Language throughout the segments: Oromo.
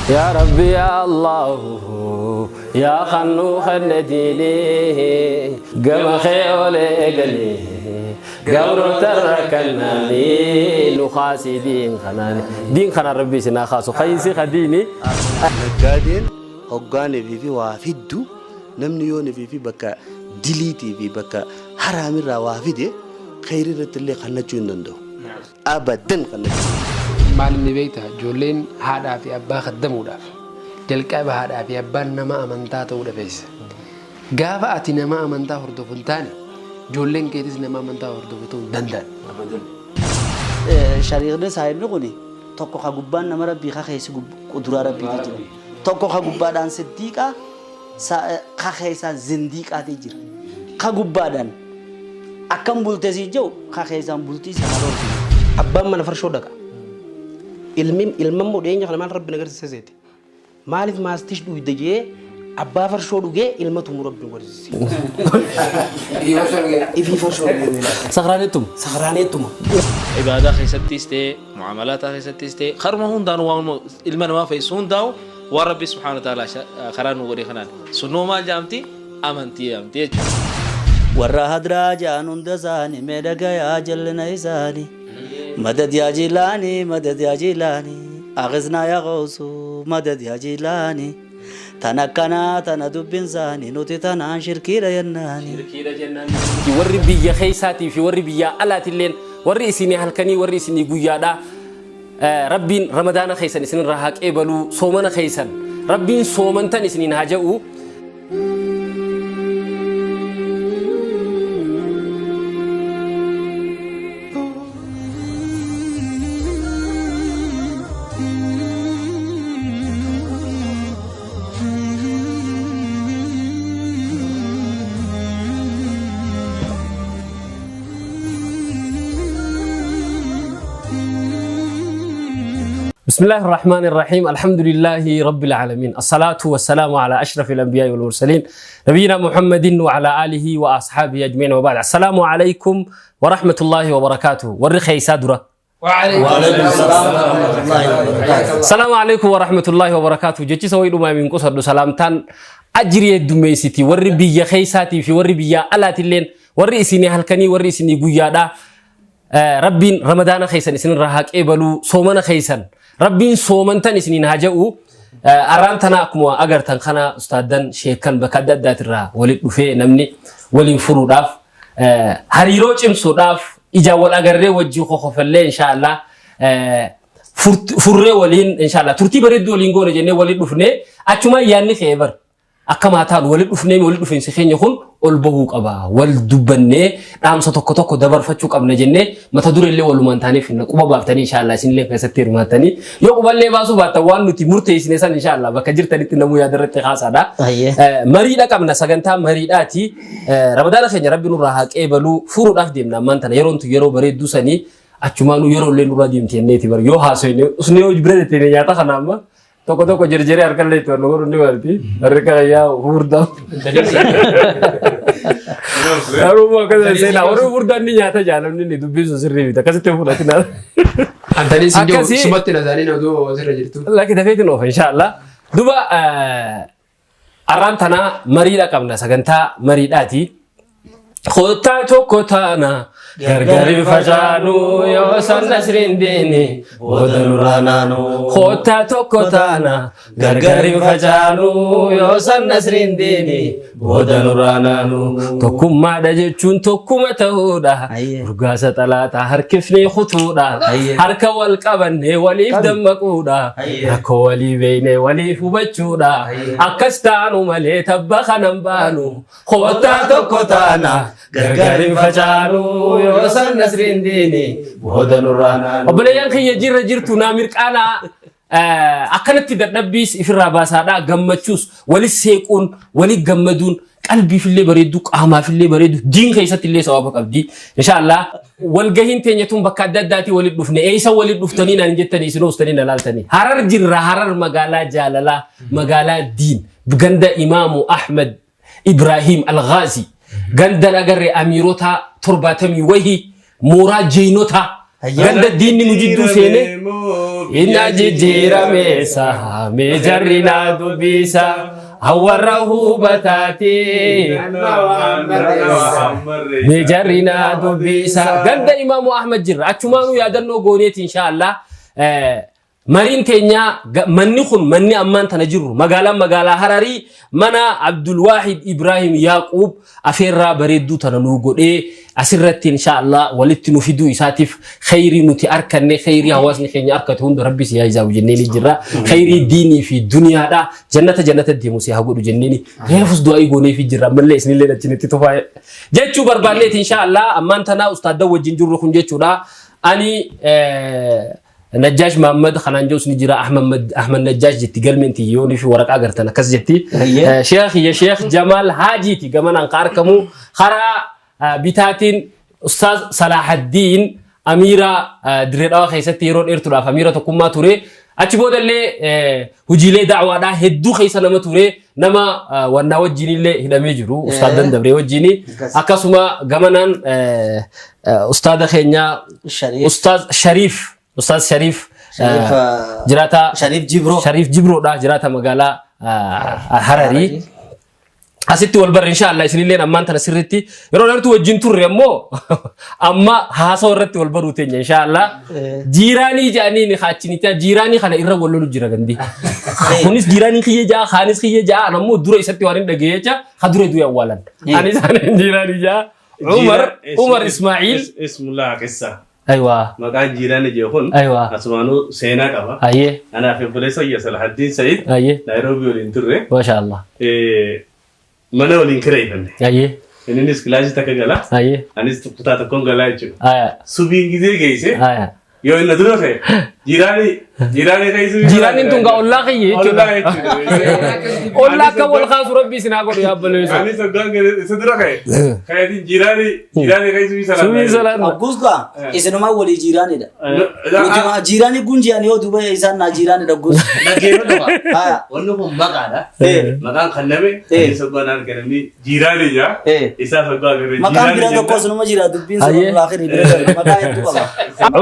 يا ربي يا الله يا خنو خنديني قم خيولي قلي قبر تركناني نخاسي دين خناني دين خنا ربي سنا خاسو خيسي خديني. Naggaadeen hoggaan fi waa fiddu namni yoo fi bakka diliitii fi bakka haraamirraa waa fide khayrii irratti illee kannachuu hin danda'u. Abadan kannachuu. Maal inni beektaa ijoolleen haadhaa fi abbaa khaddamuudhaaf jalqaba haadhaa fi abbaan nama amantaa ta'uu dhabeessa. Gaafa ati nama amantaa hordofu hin taane ijoolleen keetis nama amantaa hordofu ta'uu hin danda'an. Shariirri saayibni kun tokko ka gubbaan nama rabbii ka keessi kuduraa rabbiitu jira. Tokko ka gubbaadhaan siddiiqaa ka keessaan zindiiqaati jira. Ka gubbaadhaan akkam bultee siin jiru ka keessaan bultii sana dhorku. Abbaan mana farshoo dhaqa. Ilmi ilma immoo dhiyeenya kana maal rabbi na agarsiise seete. Maaliif maastish dhugde jee abbaa farshoo dhugee ilma tumu rabbi nu agarsiise. Ifii farshoo dhugee. Sakraanettuma. Sakraanettuma. Ibaadaa keessattis ta'e mu'amalaataa keessattis ta'e karuma hundaan waan ilma namaa fayyisu hundaa'u waan rabbi subhaanahu wa ta'ala karaa nu godhe kanaan sunnoo maal jaamti amantii jaamti jechuudha. Warra hadraa ja'an hunda isaanii mee dhagayaa jallina isaanii. Madad yaa Jilaanii madad yaa Jilaanii aghiznaa yaa Gawsu madad yaa Jilaanii. Tan akkanaa tana dubbin isaanii nuti tanaan shirkiidha jennaani. Warri biyya keessaatii fi warri biyya alaatilleen warri isinii halkanii warri isinii guyyaadhaa rabbiin ramadaana keessan isinirraa haa qeebaluu soomana keessan rabbiin soomantan isiniin haa ja'u. بسم الله الرحمن الرحيم الحمد لله رب العالمين الصلاة والسلام على أشرف الأنبياء والمرسلين نبينا محمد وعلى آله وأصحابه أجمعين وبعد السلام عليكم ورحمة الله وبركاته ورخي سادرة وعليكم السلام ورحمة الله وبركاته. السلام عليكم ورحمة الله وبركاته جتي سوي ما من قصر سلامتان أجري الدميسيتي وري بيا خيساتي في وري بيا ألات اللين وري إسيني هلكني وري إسيني قيادا rabbiin ramadaana keessan isinirraa haa qeebaluu soomana keessan rabbiin soomantan isiniin haa ja'u. Arraan tana akkuma agartan kana ustaaddan sheekan bakka adda addaatirraa walitti dhufee namni waliin furuudhaaf hariiroo cimsuudhaaf ijaan wal agarree wajjii kokofallee inshaallah furree waliin inshaallah turtii bareedduu waliin goone jennee walitti dhufnee achumaan yaadni ka'ee bar akkam haa taanu walitti dhufnee walitti dhufiinsi keenya kun ol bahuu qaba wal dubbannee dhaamsa tokko tokko dabarfachuu qabna jennee mata dureellee walumaan taaneef hinna quba baaftanii inshaallah isinillee keessatti hirmaattanii yoo quballee baasuu baattan waan nuti murteessine san inshaallah bakka jirtanitti namuu yaada irratti kaasaadha. Mariidha qabna sagantaa mariidhaati. Ramadaana keenya rabbi nurraa haa qeebaluu furuudhaaf deemna ammaan tana yeroon tun yeroo bareedduu sanii achumaanuu yeroo illee nurraa deemti jenneeti bar yoo haasofne usnee hojii bira dettee nyaata kana amma tokko tokko jerjeree harkallee itti wannu godhu ni malti. Harri kana yaa furdaan. Garuu akkasa seenaa warri furdaan ni nyaata jaalamni ni dubbiin sun sirrii miti akkasitti fudhatina. Antanii si jiru Akkasii- sumatti na isaanii oduu asirra jirtu. Lakki dafeetiin oofa inshaallah. Duba arraan tanaa mariidha qabna sagantaa mariidhaati. Kottaa tokko taana gargar hin facaanu yoo san nasriin diini booda nurraa naanu. Kottaa tokko taana gargar hin facaanu yoo san nasriin diini booda nurraa naanu. Tokkummaadha jechuun tokkuma ta'uudha. Urgaasa xalaataa harkifnee kutuudha. Harka wal qabannee waliif dammaquudha. Rakkoo walii beeknee waliif hubachuudha. Akkas taanu malee tabba kanan baanu. Kottaa tokko taana gargar hin facaanu yoo san nasriin diini booda nurraa naanu. Obboleeyyan kiyya jirra jirtu naa mirqaanaa akkanatti dadhabbiis ifirraa baasaadhaa gammachuus walis seequun walit gammaduun qalbiifillee bareeddu qaamaafillee bareeddu diin keessattillee sababa qabdi. Inshaallah walgahiin teenya tun bakka adda addaatii walit dhufne eessa walit dhuftanii naan jettanii isin hoostanii na laaltanii. Harar jirra Harar magaalaa jaalalaa magaalaa diin ganda Imaamu Ahmad Ibrahim Al-Ghazi. Ganda agarre amiirota 70 wahii mooraa jeynotaa ganda diinni nu jidduu seene inna jijjiirameessa mee jarri naa dubbisa hawarra hubataati mee jarri naa dubbisa. Ganda Imaamu Ahmad jirra, achumaanuu yaadannoo gooneeti insha Allah. Mariin teenya manni kun, manni ammaan tana jirru, magaalaan magaalaa Hararii, mana Abdulwaahid Ibrahim Yaaqub afeerraa bareedduu tana nuu godhee asirratti insha Allah walitti nu fiduu isaatiif khayrii nuti arkanne, khayrii hawaasni keenya arkate hunda Rabbi si haa ijaabu jennee jirra. Khayrii diinii fi duniyaadha. Jannata jannata deemu si haa godhu jenneeni. Reefus du'aa goonee fi jirra, ammallee isinillee achinitti tufaa jechuu barbaanneeti insha Allah ammaan tana ustaaddan wajjin jirru kun jechuudha. Ani Najjaash Mahammad kanaan jirus ni jira. Ahmad Ahmad Najjaash jetti galmeen tiyyoonii fi waraqaa agartan akkas jetti. Sheekh ya Sheekh Jamaal Haajiiti gamanaan ka argamu, karaa bitaatiin Ustaaz Salahaddiin Amiira Dirree Dhawaa keessatti yeroo dheertuudhaaf amiira tokkummaa ture. Achi boodallee hojiilee da'waadhaa hedduu keessa nama ture, nama wannaa wajjin illee hidhamee jiru Ustaadan Dabree wajjin. Akkasuma gamanaan ustaada keenya Ustaaz Shariif, Ustaaz Shariif jiraata Shariif Jibroo. Shariif Jibroodha, jiraata magaalaa Hararii. Asitti wal barre insha Allah. Isinilleen ammaan tana sirriitti yeroo dheertuu wajjin turre, ammoo amma haasawaa irratti wal baruu teenya insha Allah. Jiiraanii jedhanii ni kaachinitti jiiraanii kana irra wal lolu jira gandi. Kunis jiiraanii kiyya ja'a, kaanis kiyya ja'a, an ammoo dura isatti waan hin dhagaye jecha ha dura du'e awwaalan. Anis jiiraanii ja'a. Umar Ismaa'il. Ismullah qissa. Aywa. Maqaan jiiraanii jiru kun asumaanuu seenaa qaba. Anaaf obboleessa kiyya Salahaddiin Said Naayiroobii waliin turre. Masha Allah. Mana waliin kireeffanne. Innis kilaasii takka gala. Anis kutaa tokkoon galaa jechuudha. Subiin gizee geesse yoo inni dura ka'e, jiiraanii jiiraanii ka'e subii. Jiiraaniin tun gaa ollaa kiyya jechuudha. Ollaa jechuudha. Ollaa akka wal kaasu Rabbi isin haa godhu yaa obboleessa. Anis hoggaan isa dura ka'e ka'eetiin jiiraanii jiiraanii ka'e subii salaan. Subii salaan. Abbuus gaa isinumaa walii jiiraanidha. Nuti jiiraanii gunjiyaan yoo duuba isaan naa jiiraanidha gus. Dhaggeeffadhu. Haya. Wanni kun maqaadha. Maqaan kan name anis hoggaan arganamni jiiraanii jaa. Isaas hoggaa agarre Maqaan biraa tokko sinuma jira, dubbiin sun akhirii bira darbe maqaa hedduu qaba.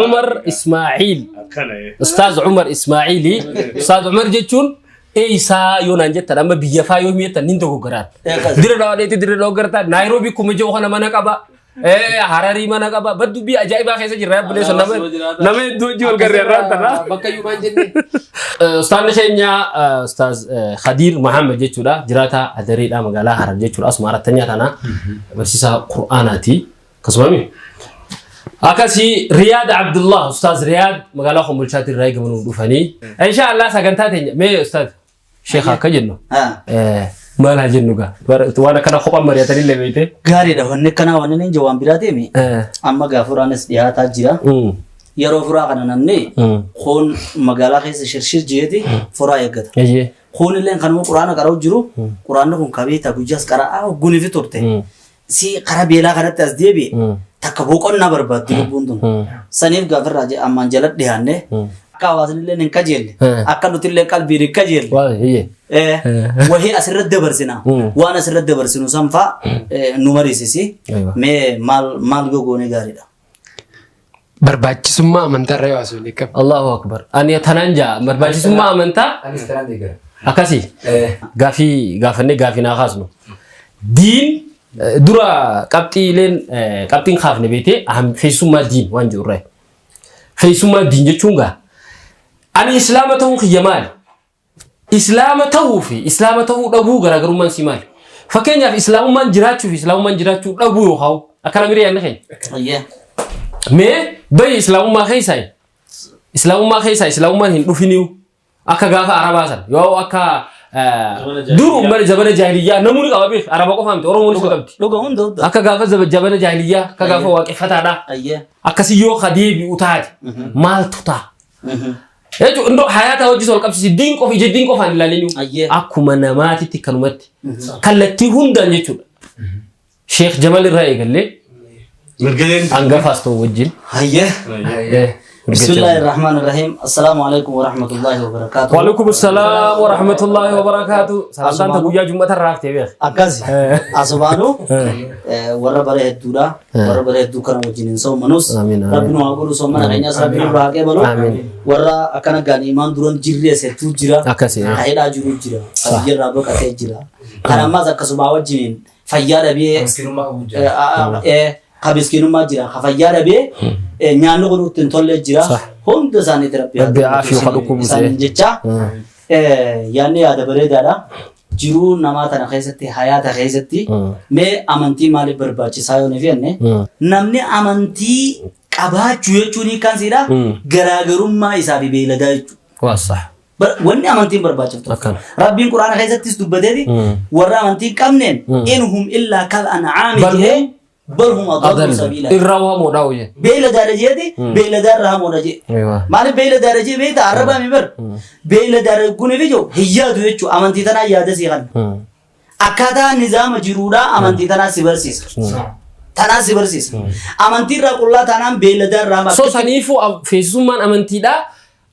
Umar Ismaa'il. Akkana. Ustaaz Umar Ismaa'ili. Ustaaz Umar jechuun eeysaa yoo naan jettan, amma biyya faa yoo jettan nin dogoggoraan. Dirree Dhawaa dheetti Dirree Dhawaa gartaa, Naayiroobii kuma jiru kana mana qaba. Hararii mana qaba. Bar dubbii ajaa'ibaa keessa jirra obboleessa, nama hedduu hojii wal garree irraa tana. Bakka iyyuu maal jenne? Ustaanni keenya Ustaaz Khadiir Muhammad jechuudha. Jiraata Adareedha, magaalaa Harar jechuudha. Asuma arattanyaa tana barsiisaa Qur'aanaati. Akkasuma akkasii Riyaad Abdullah, Ustaaz Riyaad magaalaa Kombolchaatti irraa eegamuun dhufanii. Insha Allah sagantaa teenya mee Ustaaz Sheekh akka jennu maal haa jennu gaa, waan akkana kophaan mari'atanii illee beekte. Gaariidha, wanni akkanaa wanni inni waan biraa deemi. Amma gaa furaanis dhiyaataa jira. Yeroo furaa kana namni kun magaalaa keessa shirshir jeeti furaa eeggata. Kun illee kanuma quraana qara'u jiru. Quraanni kun kabeeta guyyaas qara'aa gunifi turte. Si karaa beelaa kanatti as deebi'e takka boqonnaa barbaaddi lubbuun tun. Saniif gaafarraa ammaan jala dhiyaanne akka hawaasni illee hin kajeelle, akka nuti illee qalbiin hin kajeelle. Wahii asirratti dabarsina. Waan asirratti dabarsinu san faa nu mariisisi. Mee maal maal yoo goone gaariidha? Barbaachisummaa amantaa irra yoo haasofne akkam? Allahu akbar. Ani tanaan jaa barbaachisummaa amantaa. Anis tanaan deeggara. Akkasii gaafii gaafannee gaafii naa kaasnu. Diin dura qabxiileen qabxiin kaafne beetee feessummaa diin waan jiru irraa. Feessummaa diin jechuun gaa ani islaama ta'uun kiyya maali? Islaama ta'uu fi islaama ta'uu dhabuu garaagarummaan si maali? Fakkeenyaaf islaamummaan jiraachuu fi islaamummaan jiraachuu dhabuu yookaan akkana miree yaadni keenya. Mee bayi islaamummaa keessaa, islaamummaa keessaa islaamummaan hin dhufiniyu akka gaafa arabaa sana yoo akka dur ummata zabana jaahiliyyaa namni qaba beek, araba qofaa miti, Oromoonis ni qabdi. Dhuga hunda hunda. Akka gaafa zabana jaahiliyyaa, akka gaafa waaqeffataadha. Akkasii yoo ka deebi'u taate maaltu ta'a? Jechuun indoo hayaata hojii wal qabsiisi, diin qofa ija diin qofaan ilaalinu akkuma namaatitti kanumatti kallattii hundaan jechuudha. Sheekh Jamal irraa eegallee hangafaas ta'u wajjin. Bismillahir Rahmanir Rahim. Assalaamu alaikum wa rahmatullahi wa barakatuh. Waalaikum salaam wa rahmatullahi wa barakatuh. Sagantaan ta guyyaa jum'ata irraa haftee beek. Akkas asumaanuu warra bara hedduudha. Warra bara hedduu kana wajjin hin soomanus. Amiin, amiin. Rabbi nu haa godhu soomana keenyas rabbi nurraa haa qeebalu. Amiin. Warra akkana gaan imaan duran jirrees hedduu jira. Akkasi, eh. Ka hidhaa jiru jira. Ka biyyarraa baqatee jira. Kan ammaas akkasumaa wajjiniin fayyaa dhabee Miskiinummaa qabu jira. Ka miskiinummaa jira. Ka fayyaa dhabee nyaanni kun itti hin tolle jira. Hunda isaaniitti rabbi Rabbi aafiyuu ka dhukkubsee. isaaniin jecha yaadni yaada bareedaadha. Jiruu namaa tana keessatti hayaata keessatti mee amantii maaliif barbaachisaa yoo nuuf jenne namni amantii qabaachuu jechuun hiikkaan siidha garaagarummaa isaa fi beeyladaa jechuudha. Waa sax. Wanni amantiin barbaachiftu. Akkana. Rabbiin Quraana keessattis dubbateeti warra amantii hin qabneen in hum illaa kal an'aami Bal jedhee hum bal hum adallu sabiila. Irraa waamuudha hojii. Beeyladaadha jeeti beeyladaa irraa hamoodha jee. Eewwa. Maaliif beeyladaadha jee beektaa arrabaa mi bar. Beeyladaadha kun fi jiru hin yaadu jechuudha amantii tanaa yaada sii kanna. Akkaataa nizaama jiruudhaa amantii tanaa si barsiisa. Tanaa si barsiisa. Amantii irraa qullaa taanaan beeyladaa irraa hamaa. So saniifuu feesisummaan amantiidhaa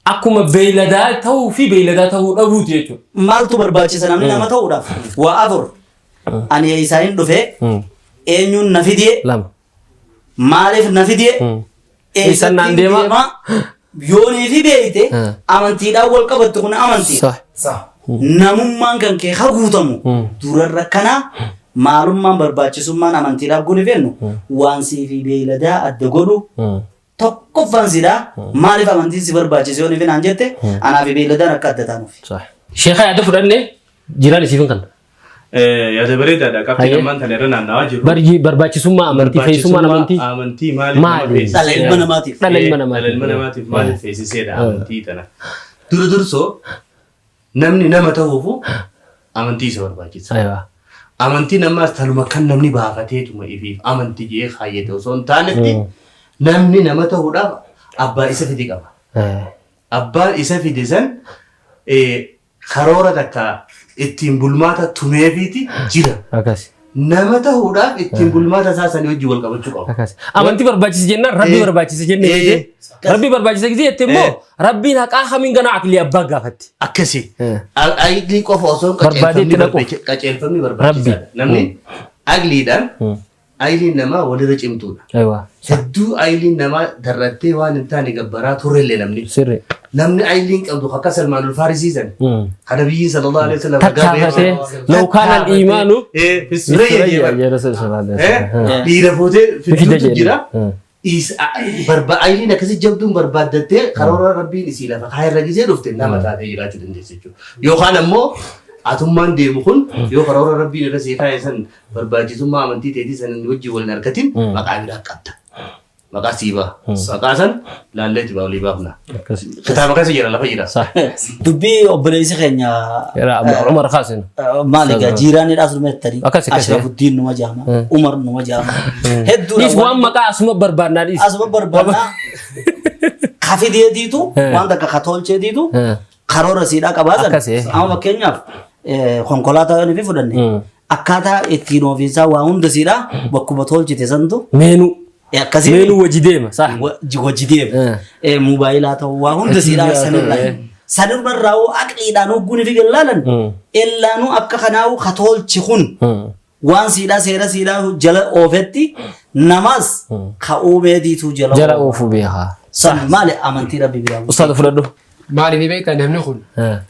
akkuma beeyladaa ta'uu fi beeyladaa ta'uu dhabuuti jechuudha. Maaltu barbaachisa namni nama ta'uudhaaf? Waa afur. Ani isaaniin dhufee eenyuun na fidee Lama. maaliif na fidee Eessan naan deema? Yoonii fi beeyte amantiidhaan wal qabattu kun amantii. Sax. Sa. Namummaan kan kee haguutamu durarra kanaa maalummaan barbaachisummaan amantiidhaaf guni fennu waan sii fi beeyladaa adda godhu tokkoffaan sidhaa maaliif amantiin si barbaachise yoonii fi naan jette anaa fi beeyladaan akka adda taanuuf. Sax. Sheekha yaada fudhannee jiraan isiifin kana. Yaada bareedaadha. Qabxii Hayyee. ammaan tana irra naannawaa jiru. Barji barbaachisummaa amantii feesisummaan amantii Amantii maaliif nama Maali? feesisee? Dhala ilma namaatiif. Dhala ilma namaatiif. Dhala ilma namaatiif maaliif feesiseedha amantii tana. Dura dursoo namni nama ta'uufu amantii isa barbaachisa. Aywa. Amantiin ammaas taluma kan namni baafateetuma ifiif amantii jee kaayyate osoo hin taanetti namni nama ta'uudhaaf abbaa isa fide qaba. Abbaan isa fide san karoora takka ittiin bulmaata tumeefiiti jira. Akkas. Nama ta'uudhaaf ittiin bulmaata isaa sanii wajjin wal qabachuu qaba. Akkas. Amantii barbaachise jennaan rabbi barbaachise jennee jettee. Rabbi barbaachise gisee jette immoo rabbiin haqaa kamiin ganaa aqlii abbaa gaafatti. Akkasi. Aqlii qofa osoo hin Barbaadee itti dhaqu. qajeelfamni barbaachisaadha. Namni aqliidhaan aqliin namaa walirra cimtuudha. Aywa. Hedduu aqliin namaa darrattee waan hin taane gabbaraa turrellee namni. Sirri. Namni aqliin qabdu akka Salmaan Ulfaarisiisan. Kana biyyiin sallallahu alaihi wasallam Tattaafatee law kaana al-iimaanu Surayya jedhama. Dhiira fuutee fidduutu jira. Aqliin akkasii jabduun barbaaddattee karoora rabbiin isii lafa kaayirra gisee dhufte nama taatee jiraachuu dandeessa jechuudha. Yookaan ammoo atummaan deemu kun yoo karoora rabbiin irra sii kaa'e san barbaachisummaa amantii teetii san wajjin wal hin argatin maqaa biraa qabda. Maqaa sii ba'a. Maqaa san laalleetti baa olii baafna. Kitaaba keessa jira lafa jira. Dubbii obboleessi keenya Umar Qaasim. Maali egaa jiiraanidhaas numa jettanii Akkas akkas. Ashrafuddiin numa jaama Umar numa jaama hedduudha. Dhiis waan maqaa asuma barbaannaa dhiis. Asuma barbaannaa ka fideetiitu waan takka ka tolcheetiitu karoora siidhaa qabaatan. Akkas. Amma fakkeenyaaf konkolaataa yoo nufi fudhanne akkaataa ittiin ofiisaa waa hunda siidhaa bakkuma tolchite santu Meenuu. Akkasii Meenuu wajji deema. Sax. Wajji deema. Moobaayilaa ta'uu waa hunda siidhaa sanirraa. Sanirraa hoo aqliidhaan hogguun fi gallaalan ellaanuu akka kanaa'u ka tolchi kun waan siidhaa seera siidhaa jala oofetti namaas ka uumeetiitu jala Jala oofuu beekaa. San maali amantii rabbi biraa. Ustaada fudhadhu. Maali ni beektaa namni kun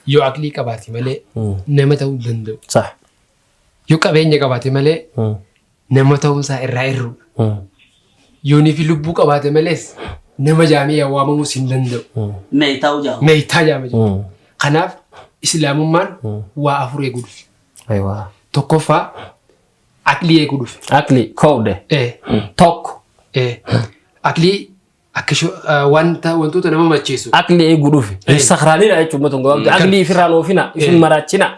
yoo aqlii qabaate malee nama ta'uu hin danda'u. Sax. Yoo qabeenya qabaate malee nama ta'uunsaa irraa irruudha. Yoonii fi lubbuu qabaate malees nama jaamee waamamuus hin danda'u. Meeytaa jaama. Meeytaa jaama jechuudha. Kanaaf islaamummaan waa afur eeguu dhufe. Aywa. Tokkoffaa aqlii eeguu dhufe. Aqlii koowde. Tokko. Aqlii akka wanta wantoota nama macheessu. Aqlii eeguu dhufe. Sakraaniidha jechuudha uummata gabaabduu. Aqlii ifirraan oofina. Isin maraachina.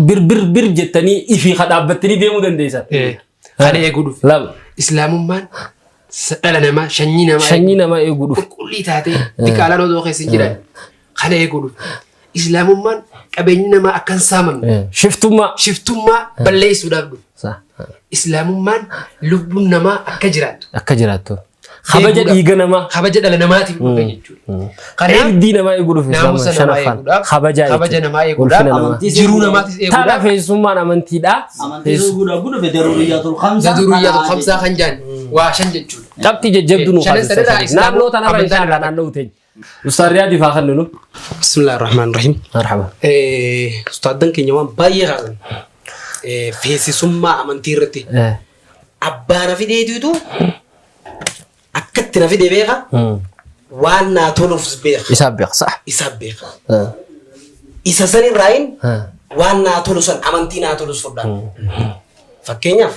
Bir bir bir jettanii ifii dhaabbattanii deemuu dandeessan. Kana eeguu dhufe. Lama. Islaamummaan dhala namaa sanyii namaa Sanyii namaa eeguu dhufe. Qulqullii taatee diqaalaan odoo keessa hin jiran kana eeguu dhufe. Islaamummaan qabeenyi namaa akka hin saamamne. Shiftummaa. Shiftummaa balleessuudhaaf dhufe. Islaamummaan lubbuun namaa akka jiraattu. Akka jiraattu. Kabaja Eeguudhaaf. Dhiiga namaa. Kabaja dhala namaatiif dhufe jechuudha. Kanaaf Eegdii namaa eeguu dhufe naamusa islaamummaan namaa shanaffaan. eeguudhaaf, Kabaja kabaja jechuudha. namaa eeguudhaaf, Ulfina namaa. jiruu namaatis Taadha eeguudhaaf feessummaan amantiidha. Amantii suuguudha gudufe daruuriyyatul khamsa. daruuriyyatul khamsaa kan jaan waa shan jechuudha. Qabxii jajjabduu nuuf Shanan haasofsiisan. sadarraa islaamoo Naannoo tanarra amantaan inshaAllah irraa naannoo teenya. Ustaad Riyaadii faa kan nunu. Bismillah ar-Rahmaan ar-Rahiim. Marhaba. Ustaaddan keenya waan baay'ee kaasan. Feesisummaa amantii irratti. Abbaa na fideetiitu akkatti na fide beeka. Waan naa toluuf beeka. Isaaf beeka sa'a. Isaaf beeka. Isa san irraayin waan naa tolu san amantii naa tolus fudhaan. Fakkeenyaaf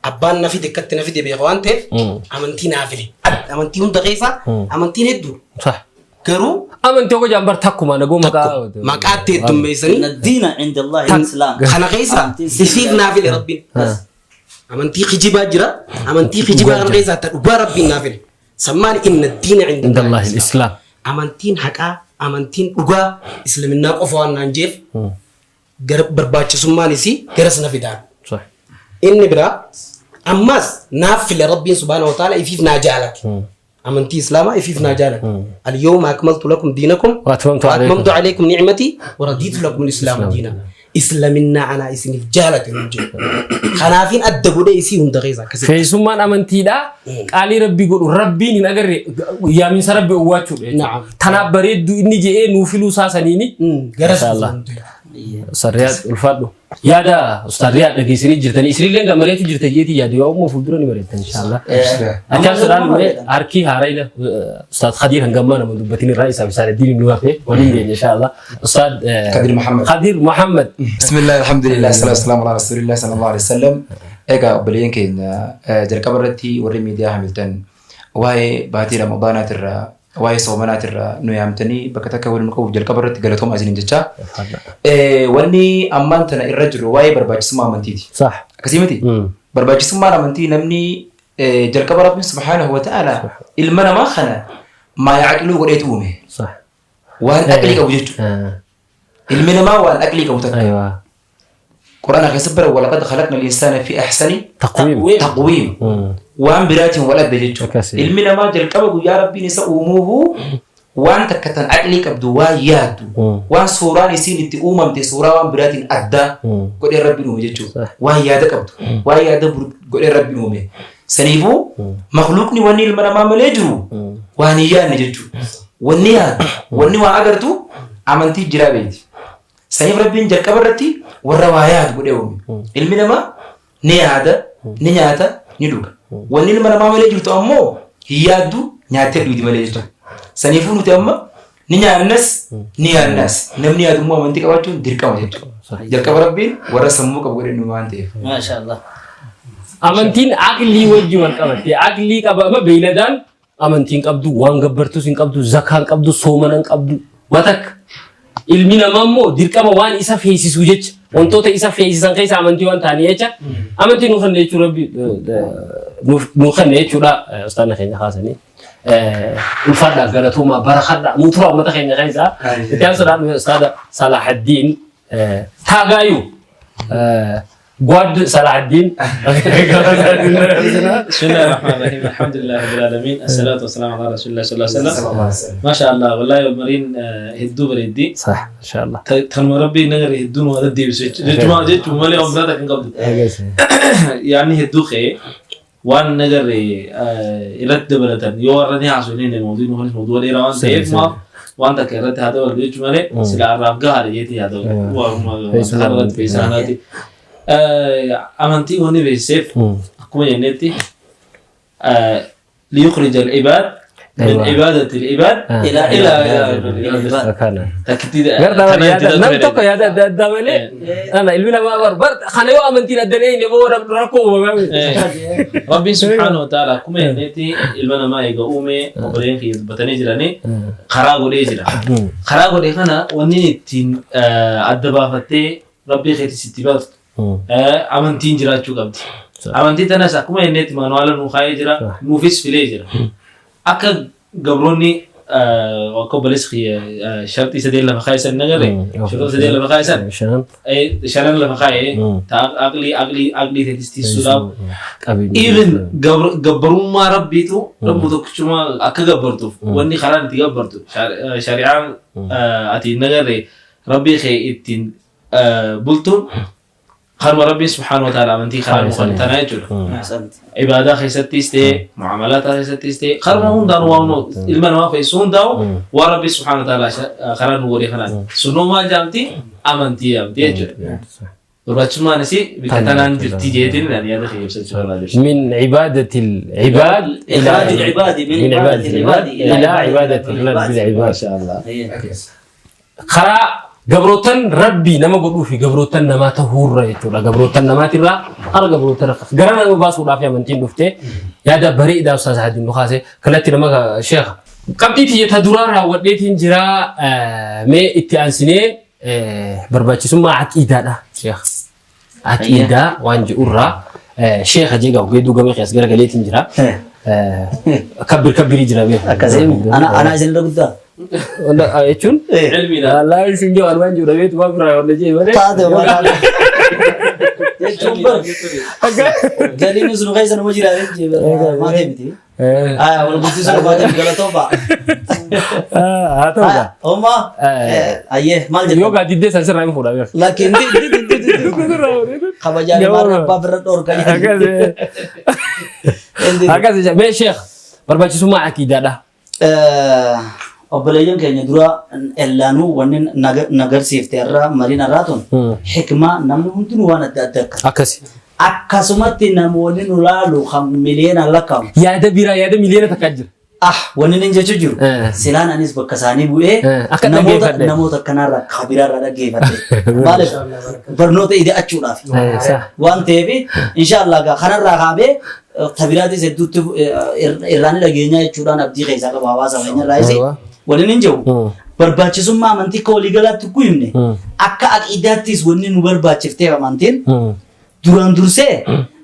abbaan na fide akkatti na fide beeka waan ta'eef amantii naa file. Amantii hunda keessaa amantiin hedduu. Sa'a. Garuu Amantii hojii jambar takkuma nagoo maqaa. Maqaatti heddummeessanii Inna diina inda Allahi al-Islaam. Kana keessa sifiif naa file rabbiin. Amantii kijibaa jira. Amantii kijibaa kana keessaa ta dhugaa rabbiin naa file. Sammaan inna diina inda Inda Allahi al-Islaam. Amantiin haqaa, amantiin dhugaa islaminnaa qofa waan naan jeef gara barbaachisummaan isii garas na fidaan. Sa'a. Inni biraa ammas naaf file rabbiin subhaanahu wa ta'ala ifiif naa jaalate. Amantii islaamaa ifiif naa jaalate. Al-yawma akmaltu lakum diinakum Wa atmamtu wa atmamtu alaykum ni'mati wa raditu lakum al-islaama diina. Islaminnaa anaa isiniif jaalate nuun jedhe. Kanaafin adda godhee isii hunda keessa akkasitti. Feessummaan amantiidha. Qaalii rabbii godhu rabbiin hin agarre yaaminsa rabbii owwaachuudha jechuudha. Na'am. Tanaaf bareedduu inni je'ee nuu filuu isaa saniini. Garas Inshallah. Ustaad Riyaad ulfaadhu. Yaada Ustaad Riyaad dhageessanii jirtanii isinillee gamareetu jirta jeetii yaadu yoo ammoo fuuldura ni bareeddan inshallah. Achaan sodaan mee harki haarayna Ustaad Khadiir hangammaa nama dubbatin irraa isaaf isaan diin nu hafe waliin geenya inshallah. Ustaad Khadiir Muhammad. Khadiir Muhammad. بسم الله الحمد لله الصلاة والسلام على رسول الله صلى الله عليه وسلم. Egaa obboleeyyan keenya jalqaba irratti warri miidiyaa Hamilton waa'ee baatii Ramadaanaatirraa waa'ee soomanaatirraa nu yaamtanii bakka takka waliin qabuuf jalqaba irratti galatooma isiniin jecha. Wanni ammaan tana irra jiru waa'ee barbaachisummaa amantiiti. Sax. Akkasii miti? Barbaachisummaan amantii namni jalqaba Rabbiin subhaanahu wa ta'ala ilma namaa kana maa yaaqiluu godheetu uume. Sax. Waan aqlii qabu jechuudha. Ilmi namaa waan aqlii qabu takka. Aywa. Quraana keessa bara walaqad khalaqna al-insaana fi ahsani Taqwiim. taqwiim. Waan biraatiin wal adda jechuudha. Akkasii. Ilmi namaa jalqaba guyyaa Rabbiin isa uumuuhu waan takka tan aqlii qabdu waan yaaddu waan suuraan isiin itti uumamte suuraa waan biraatiin addaa godhee Rabbiin uume jechuudha. Waan yaada qabdu waan yaada godhee Rabbiin uume. Saniifuu makhluuqni wanni ilma namaa malee jiru waan hin yaadne jechuudha. Wanni yaaddu wanni waa agartu amantii jiraa beeti. Saniif Rabbiin jalqaba irratti warra waa yaadu godhee uume. Ilmi namaa ni yaada, ni nyaata, ni dhuga. Wanni ilma namaa malee jirtu ammoo hin yaaddu nyaattee dhugdi malee jechuudha. Saniifuu nuti amma ni nyaannas ni yaadnas. Namni yaadu immoo amantii qabaachuun dirqama jechuudha. Jalqaba Rabbiin warra sammuu qabu godhee nu waan ta'eef. Maasha Allah. Amantiin aqlii wajji wal qabatte. Aqlii qaba amma beeyladaan amantii hin qabdu, waan gabbartus hin qabdu, zakaa hin qabdu, soomana hin qabdu. Watak. Ilmi namaa immoo dirqama waan isa feesisu jecha wantoota isa feesisan keessa amantii waan ta'anii jecha amantii nuu kenna jechuu rabbi nuu kenna jechuudha ustaanna keenya kaasanii. Ulfaadhaa galatoomaa barakadhaa nuu tura uummata keenya keessa. Itti aansuudhaan ustaada Salahaddiin Taagaayuu Gwad Salahaddiin. بسم الله الرحمن الرحيم الحمد لله رب العالمين الصلاة والسلام على رسول الله صلى الله عليه وسلم ما شاء الله والله مرين هدو بريدي صح ما شاء الله تنو ربي نغري هدو وهذا دي بس جماعة جت ومالي أمراضك قبل يعني هدو خي وان نغري إلى دبلتن يورني عشان الموضوع نهون الموضوع اللي روان سيف ما وانت كرت هذا ولا جمالي سلا الراب قهر يتي هذا وما في سنتي amantii wanni beeksiseef akkuma jennetti liyukhrija al-ibaad min ibaadati al-ibaad ila ila Nam tokko yaada adda addaa malee ana ilmi namaa bar kana yoo amantiin adda hin boo rakkoo uumame. Rabbiin subhaanahu wa ta'ala akkuma jennetti ilma namaa eega uume obboleen kiyya dubbatanii jiranii karaa godhee jira. Karaa godhee kana wanni ittiin adda baafattee rabbii keetti sitti baaftu amantiin jiraachuu qabdi. Amantii tanas akkuma jennetti maanuwaala nuu kaa'ee jira, nuufis filee jira. Akka gabroonni Akka obboleessi kiyya sharxii sadeen lafa kaa'isan nagarre shuruuta sadeen lafa kaa'isan Shanan. Shanan lafa kaa'ee aqlii aqlii aqlii teetistiisuudhaaf Qabeenya. Even gabbarummaa rabbiitu rabbu tokkichuma akka gabbartuuf wanni karaan itti gabbartu shari'aan ati nagarre rabbii kee ittiin bultuun kanuma rabbiin subhaanahu wa ta'ala amantii karaa nu kan tanaa jechuudha. Ibaadaa keessattis ta'e muamalaata keessattis ta'e karuma hundaan waan ilma namaa fayyisu hundaa'u waan rabbi subhaanahu wa ta'ala karaa nu godhe kanaan sunuu maal jaamti amantii jaamti jechuudha. Barbaachisummaan isii bikka tanaan jirti jeetiin ani yaada kiyya ibsachuu barbaade. من عبادة العباد إلى إخراج العباد من عبادة العباد إلى عبادة العباد. ما شاء الله. Karaa gabrootan rabbii nama godhuu fi gabrootan namaa ta'uurra jechuudha. Gabrootan namaatirraa hara gabrootan gara nama baasuudhaaf amantiin dhufte yaada bareedaa ustaas Hadiin nu kaase kalatti nama sheekha. Qabxii tiyya duraa raawwadheetiin jira mee itti aansinee barbaachisummaa aqiidaadha sheekha. Aqiidaa waan jedhurraa sheekha jeegaa ogeedduu gama keessa garagaleetiin jira. Kabbir kabbirii jira beeku. Akkasii ana isin irra guddaa. Jechuun Ilmiidha. Laa isin jiru waan jiru dhabeetu waan biraa waan jee malee. Taate waan taate. Jechuun bar galiin sun keessa nama jiraate jee maatee miti. Aya wal guddisuu baatee galatoo ba'a. Haa ta'u gaa. Oma ayyee maal Yoo jettu? gaaddiddee san sirraa hin fuudha beeku. Laakiin kabajaan maal abbaa bira dhoorka. Akkas mee sheekh barbaachisummaa aqiidaadha. Obboleeyyan keenya dura ellaanuu wanni nagarsiifte irraa mariin irraa tun hikmaa namni hundinuu waan adda addaa akka. Akkasi. Akkasumatti namoonni nu laalu kan miliyoonaan lakkaa'amu. Yaada biraa yaada miliyoona takkaa jira. Ah, wanni inni jechuu jiru. Silaan anis bakka isaanii bu'ee Akka namoota dhaggeeffadhe. Namoota akkanaarraa kabiraarraa dhaggeeffadhe. Maaliif barnoota ida'achuudhaaf. Waan ta'eef inshaallah gaa kanarraa kaabee tabiraatis hedduutti irraan dhageenyaa jechuudhaan abdii keessaa qaba hawaasa keenyarraa isi. Wanni inni jiru barbaachisummaa amantii akka waliigalaatti ku himne akka aqiidaattis wanni nu barbaachifteef amantiin duraan dursee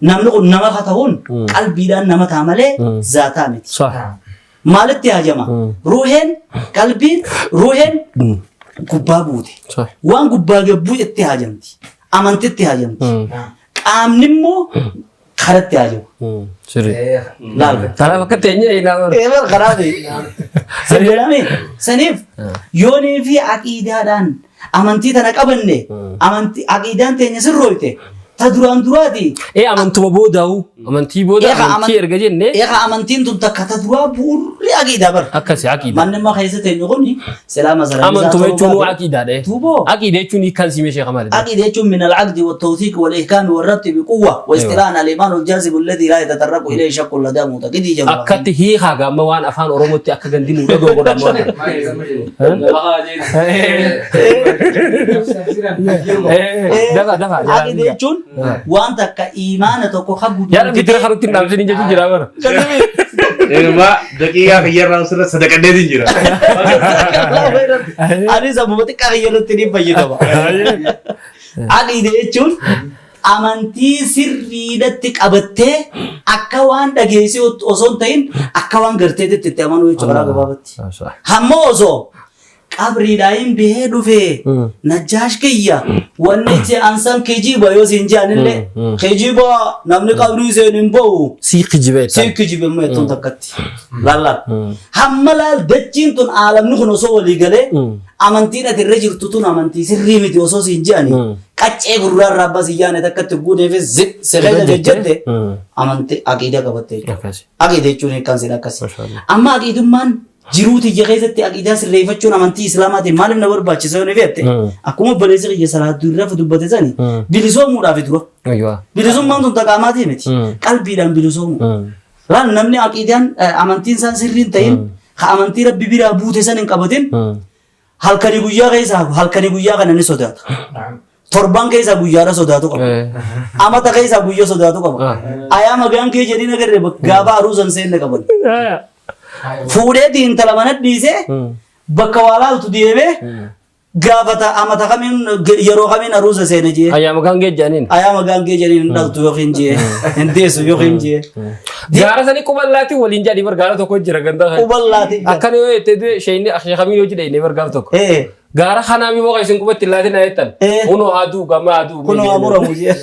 namni kun nama haa ta'uun qalbiidhaan nama ta'a malee zaataa miti. Maalitti hajama? Ruuheen qalbiin ruuheen gubbaa buute. Waan gubbaa gabbuu itti hajamti. Amantitti hajamti. Qaamni immoo karatti hajama. Sirrii. Laal. Kanaaf akka teenyee ilaalu. Eebar kanaaf. Sirriidhaami. Saniif yoonii fi aqiidaadhaan amantii tana qabanne amantii aqiidaan teenya sirrooyte ta duraan duraati. Ee amantuma boodaa'u amantii booda amantii erga jenne. Eegaa amantiin tun takka ta duraa bu'uurri aqiidaa bara. Akkasi aqiidaa. Manni immoo keessa teenyu kuni silaa masaraa Amantuma jechuun aqiidaadha. Tuuboo. Aqiida jechuun hiikkaan simee sheekha maali? عقيدة يجون من العقد والتوثيق والإحكام والربط بقوة واصطلاحا الإيمان الجازم الذي لا يتطرق إليه شك لدى معتقده جمع. Akkatti hiikaa gaamma waan afaan Oromootti akka gandi nu dhaga'u godhamu. Dafa dafa. عقيدة يجون وأنت كإيمان تكو خبو. Yaa rabbi tira karutti hin dhaamsin jechuun jira bara. Ilma daqiiqaa kiyyarraa sirra sadaqadheetiin jira. Ani sammuu xiqqaa kiyyarratti ni fayyadama. Aqiida jechuun amantii sirriidhatti qabattee akka waan dhageessee osoo hin ta'in akka waan garteetti itti amanuu jechuudha karaa gabaabatti. Hamma osoo qabriidhaa hin bahee dhufee najjaash kiyya wanni itti ansan kijiba yoo siin jedhanillee kijiba namni qabrii seen hin ba'u. Sii kijibee. Sii kijibe immoo jettuun takkatti. Laal. Hamma laal dachiin tun aalamni kun osoo walii galee amantiin ati irra jirtu tun amantii sirrii miti osoo siin jedhani qaccee gurraarraa abbaa si yaane takkatti guuteefis zip siree jette amantii aqiida qabatte jechuudha. Aqiida jechuun hiikkaan siin akkasi. Amma aqiidummaan jiruu tiyya keessatti aqiidaa sirreeffachuun amantii islaamaatiin maaliif na barbaachisa yoo ni feette akkuma obboleessi kiyya salaatu irraa dubbate sani bilisoomuudhaaf dura. Bilisummaan tun taqaamaatii miti. Qalbiidhaan bilisoomu. Laal namni aqiidaan amantiin isaan sirrii hin ta'in ka amantii rabbi biraa buute san hin qabatin halkanii guyyaa keessaa halkanii guyyaa kana ni sodaata. Torban keessaa guyyaadha sodaatu qaba. Amata keessaa guyyaa sodaatu qaba. Ayaa magaan kee jedhii nagarre gaafa aruusan seenne qaban. Fuudheetii intala mana dhiisee bakka waa laaltu deemee Gaafata amata kamiin yeroo kamiin aruusa seene jee. Ayyaama gaangee jedhaniin. Ayyaama gaangee jedhaniin hin dhaltu yookiin jee. Hin deessu yookiin jee. Gaara sanii quballaatti waliin jedhanii bar gaara tokko jira ganda kana. Quballaatti. Akkana yoo jettee du'e sheeyni sheekamiin yoo jedhe bar gaaf tokko. Gaara kanaa mi boqa isin qubatti laatin ayettan. Kunoo aduu gama aduu. Kunoo amuramu jee.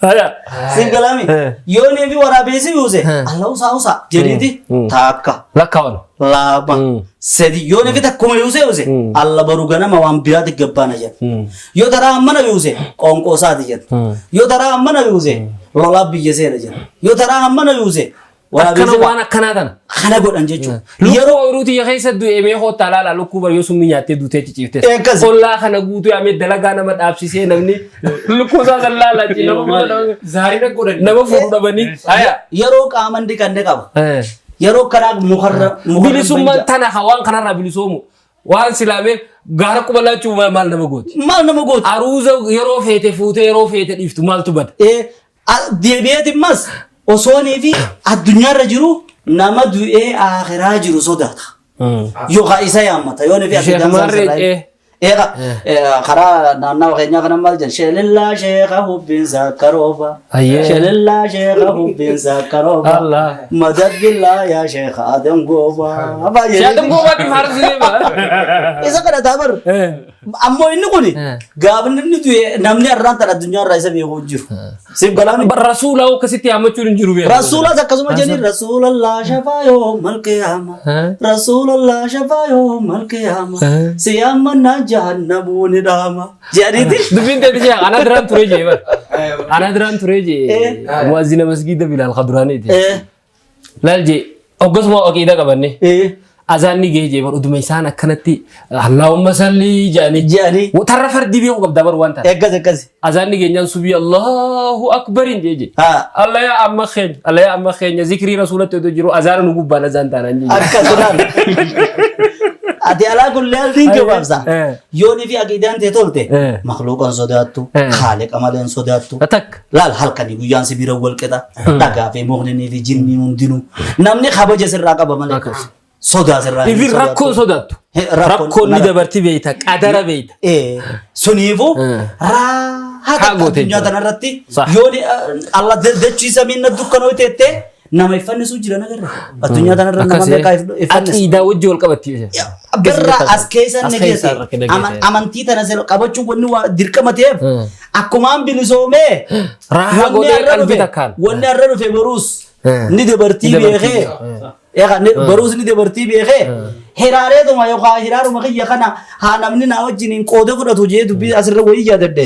Haya. Siin galaami. Yoo neefi waraabeessi yuuse alla usaa usaa jedhiiti taakka. Lakkaawwan. Lama. Sadi yoo neefi takkuma yuuse yuuse alla baru ganama waan biraati gabbaana jedha. Yoo taraa ammana yuuse qoonqoo isaati jedha. Yoo taraa ammana yuuse lolaa biyya seena jedha. Yoo taraa ammana yuuse Akkana waan akkanaa tana. Kana godhan jechuudha. Yeroo ooyiruu tiyya keessa du'e mee hoottaa laala lukkuu bar yoo summii nyaattee duutee ciciifte. Ollaa kana guutuu yaamee dalagaa nama dhaabsisee namni lukkuu isaa san laala Zaarina godhan. Nama fuudhu dhabanii. Yeroo qaaman dhiqanne qaba. Yeroo karaa mukarra Bilisummaan tana waan kanarraa bilisoomu. Waan silaamee gaara quba laachuu maal nama gooti. Maal nama gooti. Aruuza yeroo feete fuutee yeroo feete dhiiftu maaltu bada. Deebi'eeti mas osoonii fi addunyaarra jiru nama du'ee akhiraa jiru sodaata. Yookaan isa yaammata yoo fi Sheekh Maarree Eega karaa naannawa keenyaa kana maal jedhan shelellaa sheekha hubbiin sakkarooba. Shelellaa sheekha hubbiin sakkarooba. Madad billaa yaa sheekha Adam Gooba. Sheekh Adam Goobaa dhimma harsu deema. Isa kadhataa bar. Ammoo inni kuni gaafni inni du'e namni har'aan tan addunyaarraa isa beeku hin jiru. Siif galaani. Rasuula akkasitti yaammachuun hin jiru beeku. Rasuulas akkasuma jedhani Rasuulallah shafaa yoo malqiyaama. Rasuulallah shafaa yoo malqiyaama. Si yaammannaa jahannamuu ni dhaama. Jedhaniiti. Dubbiin teeti jee ana duraan ture jee bar. Ana duraan ture jee muazzina masgiida Bilaal Khaduraaniiti. Laal jee hoggasuma aqiida qabanne. Azaanni gahee jee bar uduma isaan akkanatti Allahumma salli jedhanii. Jedhanii. Tarra fardii beeku qabda bar waan taate. Akkas akkas. Azaanni geenyaan subii Allahu akbarin jee jee. Allah yaa amma keenya Allah yaa amma keenya zikrii rasuulatti otoo jiru azaana nu gubbaan azaan taanaan jee. Akkas laal. Ati alaa kulli haltiin gabaabsa. Yoonii fi aqiidaan tee tolte makhluuqan sodaattu haaliqa malee hin sodaattu. Laal halkanii guyyaan si bira wal qixa dhagaa fi mukni fi jinni hundinuu namni kabaja sirraa qaba malee. Sodaa sirraa hin Ifin sodaattu. rakkoon sodaattu. Rakkoon ni dabarti beeyta qadara beeyta. Suniifuu raahaa Haa gootee addunyaa jira. tanarratti yoo alla dachii samiin na dukkanoo teettee nama iffannisu jira nagarra. Addunyaa tanarra nama meeqa iffannisu. Aqiidaa wajji wal qabatti. Birra as keessa As ni keessa geesse. rakkina geesse. Amantii tana sila qabachuun wanni waa dirqama ta'eef akkumaan bilisoomee Raahaa wanni godhee har'a qalbii dhufe takkaan. wanni har'a dhufe boruus ni dabartii Ni dabartii beekee Egaa boruus ni dabartii beekee hiraareetuma yookaan hiraaruma kiyya kana haa namni naa wajjiniin qooda fudhatu jee dubbii asirra wayii yaadadde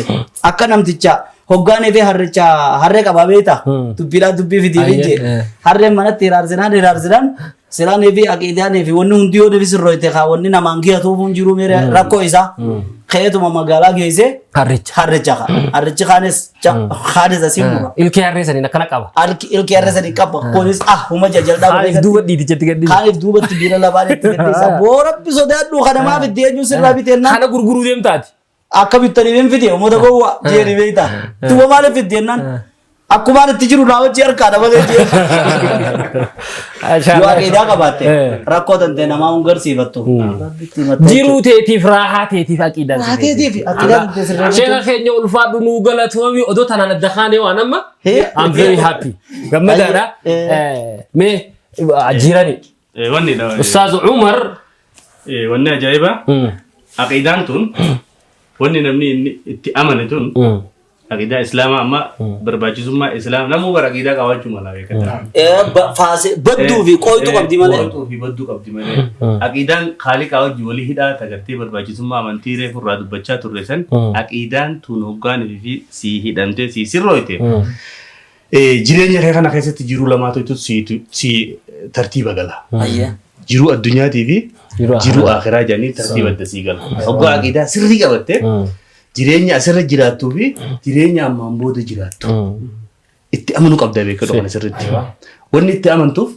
akka namticha hoggaanee fi harricha harree qabaa beekta dubbiidhaan dubbii fidii jee harreen manatti hiraarsinaan hiraarsinaan silaanii fi aqiidaanii fi wanni hundi yoo deebi sirrooyte kaa wanni namaan gihatuuf hin jiru meere rakkoo isaa ka'eetuma magaalaa geessee Harricha. harricha kaa harrichi kaanis kaanis asii mura. Ilkee harree saniin akkana qaba. Ilkee harree sanii qaba kunis ah huma jajjaldaa Kaaniif duuba dhiitichatti gadhiisa. Kaaniif duubatti biira lafaan itti gadhiisa. Boo rabbi sodaadhu kana maaf itti eenyu sirraa biteenna. Kana gurguruu deemtaati. Akka bittanii hin fide uummata gowwaa jeeni beekta. Duuba maaliif fidde jennaan akkumaan itti jiru naa wajji harkaadha malee jee. Yoo aqiidaa qabaatte rakkoo tantee namaa hin garsiifattu. Jiruu teetiif raahaa teetiif aqiidaan Raahaa teetiif aqiidaan tantee sirreeffachuu. Sheekha keenya ulfaadhu nuu galatoomi odoo tanaan adda kaanee waan amma I'm very happy. Gammadaadha. Mee jirani. Wanni dha. Ustaaz Umar. Wanni ajaa'ibaa aqiidaan tun wanni namni inni itti amane tun aqiidaa islaamaa amma barbaachisummaa islaam namuu bara aqiidaa qabaachuu mala beekataa. Badduu fi qooytuu qabdi malee. Qooytuu fi badduu qabdi malee. Aqiidaan kaaliqaa wajji walii hidhaa tagartee barbaachisummaa amantii reefu irraa dubbachaa turre san aqiidaan tun hoggaan fi sii hidhamtee sii sirrooyte. Jireenya kee kana keessatti jiruu lamaatu si tartiiba gala. Jiruu addunyaatii fi jiruu akhiraa jedhanii tartiiba adda sii gala. Hoggaa aqiidaa sirrii qabatte jireenya asirra jiraattuu fi jireenya ammaan booda jiraattu itti amanuu qabda beekadhu kana sirriitti. Wanni itti amantuuf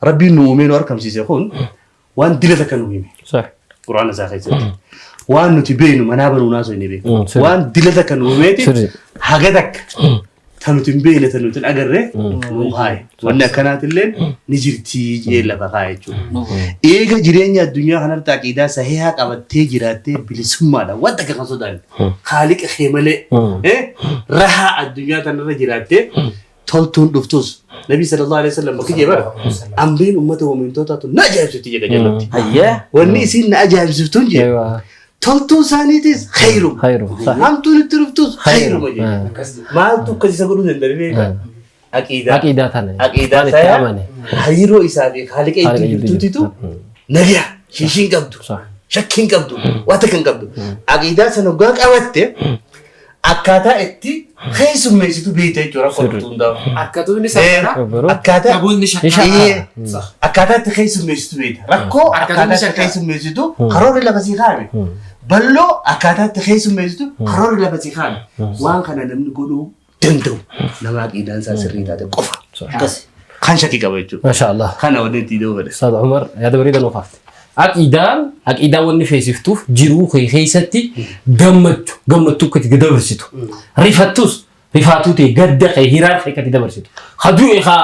rabbiin nu uumee nu argamsiise kun waan dila takka nu hime. Quraana isaa keessatti. Waan nuti beeknu manaa banuu naasoo hin beeku. Waan dila takka nu uumeeti haga takka. Tan nuti hin beekne tan nuti hin agarre nuu kaaye. Wanni akkanaatillee ni jirti jee lafa kaaye jechuudha. Eega jireenya addunyaa kanarratti aqiidaa sahihaa qabattee jiraattee bilisummaadha. Wanta akka kan sodaanne. Haaliqa kee malee rahaa addunyaa tanarra jiraattee toltuun dhuftus. Nabi sallallahu alaihi wasallam bakki jee bara amriin ummata mu'mintootaatu na ajaa'ibsiifti jedha jalatti. Wanni isiin na ajaa'ibsiiftuun jee toltuun isaaniitis khayruma. Hamtuun itti dhuftus khayruma jee. Maaltu akkas isa godhuu danda'a beekaa? Aqiidaa. Aqiidaa tana. Aqiidaa Waan itti isaa amane. hariiroo isaa fi haaliqa Haaliqa itti jidduu jirtuutitu nagaa shiishiin qabdu. Shakkiin qabdu. Waan takka hin qabdu. Aqiidaa sana hoggaa qabatte akkaataa itti keessummeessitu beekta jechuudha rakkoo dhuftu hundaaf. Akkatuun ni saffara. Akkaataa Dhabuun ni shakkara. Akkaataa itti keessummeessitu beekta. Rakkoo Akkatuun ni akkaataa itti shakkara. keessummeessitu karoorri lafa sii kaa'ame. Balloo akkaataa itti keessummeessitu karoorri lafa sii kaa'ame. Waan kana namni godhuu danda'u nama aqiidaan isaa sirrii taate qofa. Kan shakkii qaba jechuudha. Masha Allah. Kana wanni itti ida'uu fedhe. Ustaad Umar yaada bareedaa nuuf hafte. Aqiidaan aqiidaa wanni feesiftuuf jiruu kee keessatti gammachu gammachuu akka itti dabarsitu. Rifattus rifaatuu ta'e gadda kee hiraan kee akka itti dabarsitu. Haduu haa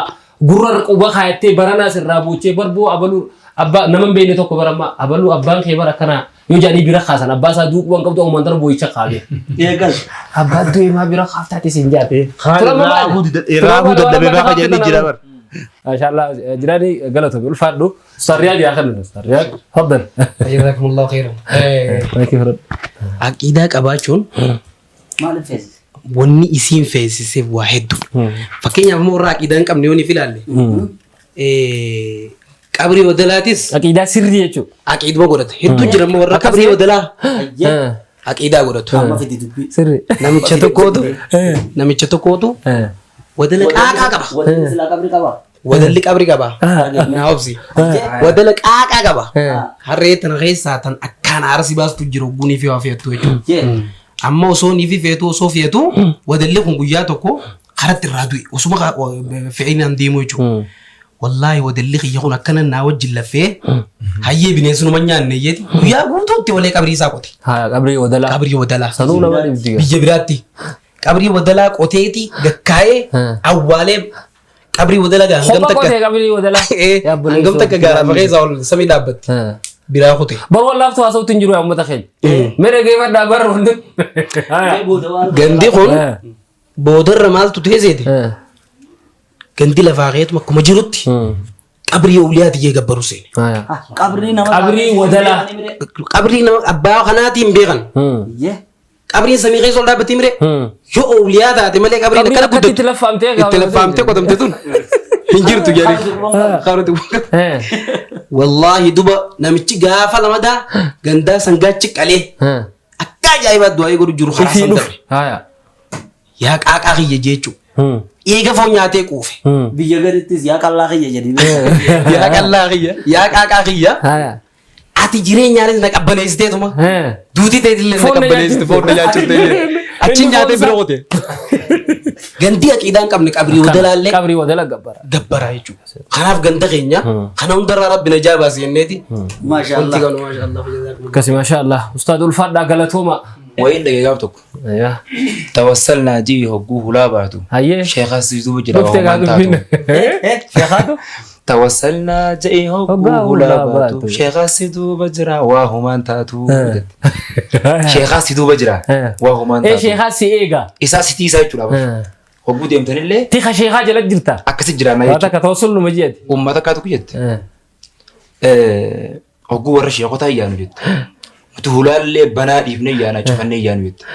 gurra quba kaayattee baranaa sirraa boochee barboo abaluu abbaa nama hin beekne tokko baramma abaluu abbaan kee bara akkanaa yoo jedhanii bira kaasan abbaa isaa duuquu waan qabdu ammaan tana boo'icha kaabee. Abbaa du'e maa bira kaaftaati siin jaate. Raafuu dadhabee baafa jedhanii jira bara. Mashallah jirani galatoomi ulfaadhu. Ustaad Riyaad yaa kennu Ustaad Riyaad. Faddal. Jazakumullahu khairan. Maakii fudhadhu. Aqiidaa qabaachuun Maaliif feesise? wanni isiin feesiseef waa hedduu. Fakkeenyaaf immoo warra aqiidaa hin qabne yoo ni ilaalle. Qabrii wadalaatis Aqiidaa sirrii jechuudha. aqiiduma godhata. Hedduu jira immoo warra qabrii wadalaa aqiidaa godhatu. Amma fidi dubbii. Sirrii. Namicha tokkootu namicha tokkootu wadala qaaqaa qaba. Wadalli silaa qabri qaba. Wadalli qabri qaba. Naa obsi. Wadala qaaqaa qaba. Harree tana keessaa tan akkaan aarsi baastu jiru gunii fi waa fe'attu jechuudha. Amma osoo ni fi feetu osoo feetu wadalli kun guyyaa tokko karatti irraa du'e osuma fe'inaan deemu jechuudha. Wallaahi wadalli kiyya kun akkana naa wajjin laffee hayyee bineensuma nyaanne jeeti guyyaa guutuutti walee qabrii isaa qote. Haa qabrii wadalaa. Qabrii wadalaa. Sanuu nama dhibdi. Biyya biraatti. Qabrii wadalaa qoteeti gakkaa'ee awwaalee qabrii wadalaa gaa hangam Kopha takka qotee qabrii wadalaa. Hangam takka gaaraa faqee ol samii dhaabbatti. Biraa kute. Bar wallaaftu haasawutti hin jiru yaa uummata keenya. Mere geeffadhaa bar hundi. Gandi kun boodarra maaltu teeseeti? Gandi lafaa keetuma akkuma jirutti qabrii awliyaati jee gabbaru seene. Qabrii nama. Qabrii wadalaa. Qabrii nama abbaa kanaatiin beekan. Qabriin samii keessa ol dhaabbattii mire yoo awliyaa taate malee qabriin Qabriin akkana akkatti guddattu itti laffaamtee itti laffaamtee qotamte tun hin jirtu jedhanii. Wallaahi duba namichi gaafa lamadaa gandaa sangaachi qalee akka ajaa'ibaa du'aa godhu jiru karaa san dabre. Yaa qaaqaa kiyya jechuudha. Eega foon nyaatee quufe. Biyya gadittis yaa qallaa kiyya jedhii. Yaa qallaa kiyya yaa qaaqaa kiyya. Ati jireenyaanis na qabbaneessiteetuma. Duuti ta'etillee na Foon na qabbaneessite foon na nyaachifte. Achi nyaatee bira qote. Gandi aqiidaa hin qabne qabrii wadalaallee Qabrii wadalaa gabbara. gabbaraa jechuudha. Kanaaf ganda keenya kana hundarraa rabbi na jaabaase jenneeti. Maasha Wanti Allah. kanu maasha Allah. Akkasi maasha Allah. Ustaad ulfaadhaa galatooma. Wayin dhagee gaaf tokko. Tawassalnaa ji'i hogguu hulaa baatu. Hayyee. Sheekaas duuba jira Dhuftee gaa waan taatu. dubbiin. Sheekaatu? Tawassalnaa ji'i hogguu Hoggaa hulaa hulaa baatu. baatu. Sheekaas duuba jira waa humaan taatu. Sheekaas duuba jira waa humaan Ee taatu. sheekaa si eega. Isaa sitii isaa jechuudha. Hogguu deemtanillee Tika sheekaa jala jirta. akkasi jiraannaa Waa jechuudha. takka tawassul numa jeeti. Uummata akkaatu jette. Hogguu warra sheekotaa ayyaanu jette. Nuti hulaallee banaa dhiifnee yaana cufannee yaanu jette.